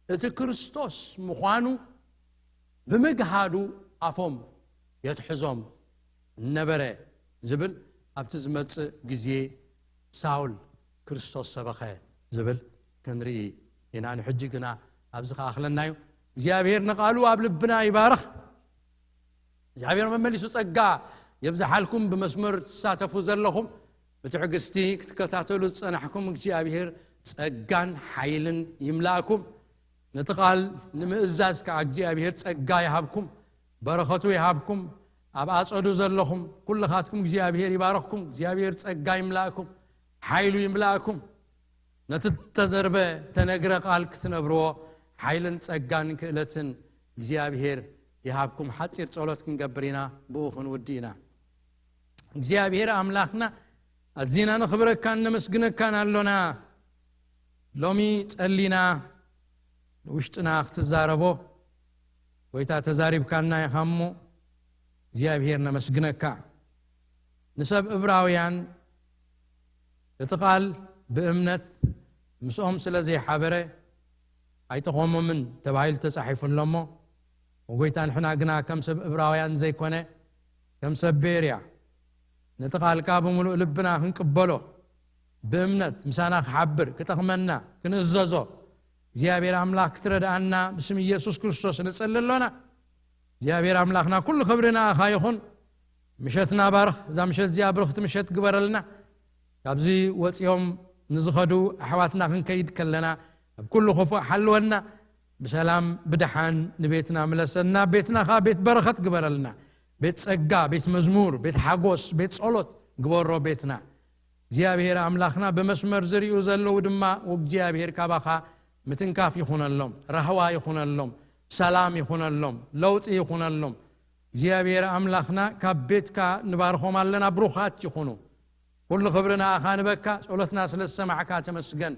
እቲ ክርስቶስ ምዃኑ ብምግሃዱ ኣፎም የትሕዞም ነበረ ዝብል ኣብቲ ዝመጽእ ግዜ ሳውል ክርስቶስ ሰበኸ ዝብል ክንርኢ ኢና። ንሕጂ ግና ኣብዚ ክኣኽለና እዩ። እግዚኣብሔር ንቓሉ ኣብ ልብና ይባርኽ። እግዚኣብሔር መመሊሱ ጸጋ የብዝሓልኩም። ብመስመር ትሳተፉ ዘለኹም ብትዕግስቲ ክትከታተሉ ዝጸናሕኩም እግዚኣብሔር ጸጋን ሓይልን ይምላእኩም። ነቲ ቃል ንምእዛዝ ከዓ እግዚኣብሔር ጸጋ ይሃብኩም፣ በረኸቱ ይሃብኩም። ኣብ ኣጸዱ ዘለኹም ኩልኻትኩም እግዚኣብሔር ይባረኽኩም። እግዚኣብሔር ጸጋ ይምላእኩም፣ ሓይሉ ይምላእኩም። ነቲ ተዘርበ ተነግረ ቃል ክትነብርዎ ሓይልን ጸጋን ክእለትን እግዚኣብሔር ይሃብኩም። ሓጺር ጸሎት ክንገብር ኢና፣ ብኡ ክንውዲ ኢና። እግዚኣብሔር ኣምላኽና ኣዚና ነኽብረካን ነመስግነካን ኣሎና። ሎሚ ጸሊና ንውሽጥና ክትዛረቦ ጎይታ ተዛሪብካና ኢኻ እሞ እግዚኣብሔር ነመስግነካ። ንሰብ እብራውያን እቲ ቃል ብእምነት ምስኦም ስለ ዘይሓበረ ኣይጠቖሞምን ተባሂሉ ተጻሒፉ ኣሎ እሞ፣ ወጎይታ ንሕና ግና ከም ሰብ እብራውያን ዘይኮነ፣ ከም ሰብ ቤርያ ነቲ ቃልካ ብምሉእ ልብና ክንቅበሎ፣ ብእምነት ምሳና ክሓብር፣ ክጠቕመና፣ ክንእዘዞ፣ እግዚኣብሔር ኣምላኽ ክትረድኣና ብስም ኢየሱስ ክርስቶስ ንጸሊ ኣሎና። እግዚኣብሔር ኣምላኽና ኩሉ ክብሪ ንኣኻ ይኹን። ምሸትና ባርኽ፣ እዛ ምሸት እዚኣ ብርኽቲ ምሸት ግበረልና። ካብዚ ወፂኦም ንዝኸዱ ኣሕዋትና ክንከይድ ከለና ካብ ኩሉ ክፉእ ሓልወና። ብሰላም ብደሓን ንቤትና ምለሰና። ቤትና ኸዓ ቤት በረኸት ግበረልና። ቤት ጸጋ፣ ቤት መዝሙር፣ ቤት ሓጎስ፣ ቤት ጸሎት ግበሮ ቤትና። እግዚኣብሔር ኣምላኽና ብመስመር ዝርእዩ ዘለዉ ድማ እግዚኣብሔር ካባኻ ምትንካፍ ይኹነሎም፣ ራህዋ ይኹነሎም፣ ሰላም ይኹነሎም፣ ለውጢ ይኹነሎም። እግዚኣብሔር ኣምላኽና ካብ ቤትካ ንባርኾም ኣለና፣ ብሩኻት ይኹኑ። ኩሉ ክብሪ ንኣኻ ንበካ፣ ጸሎትና ስለ ዝሰማዕካ ተመስገን።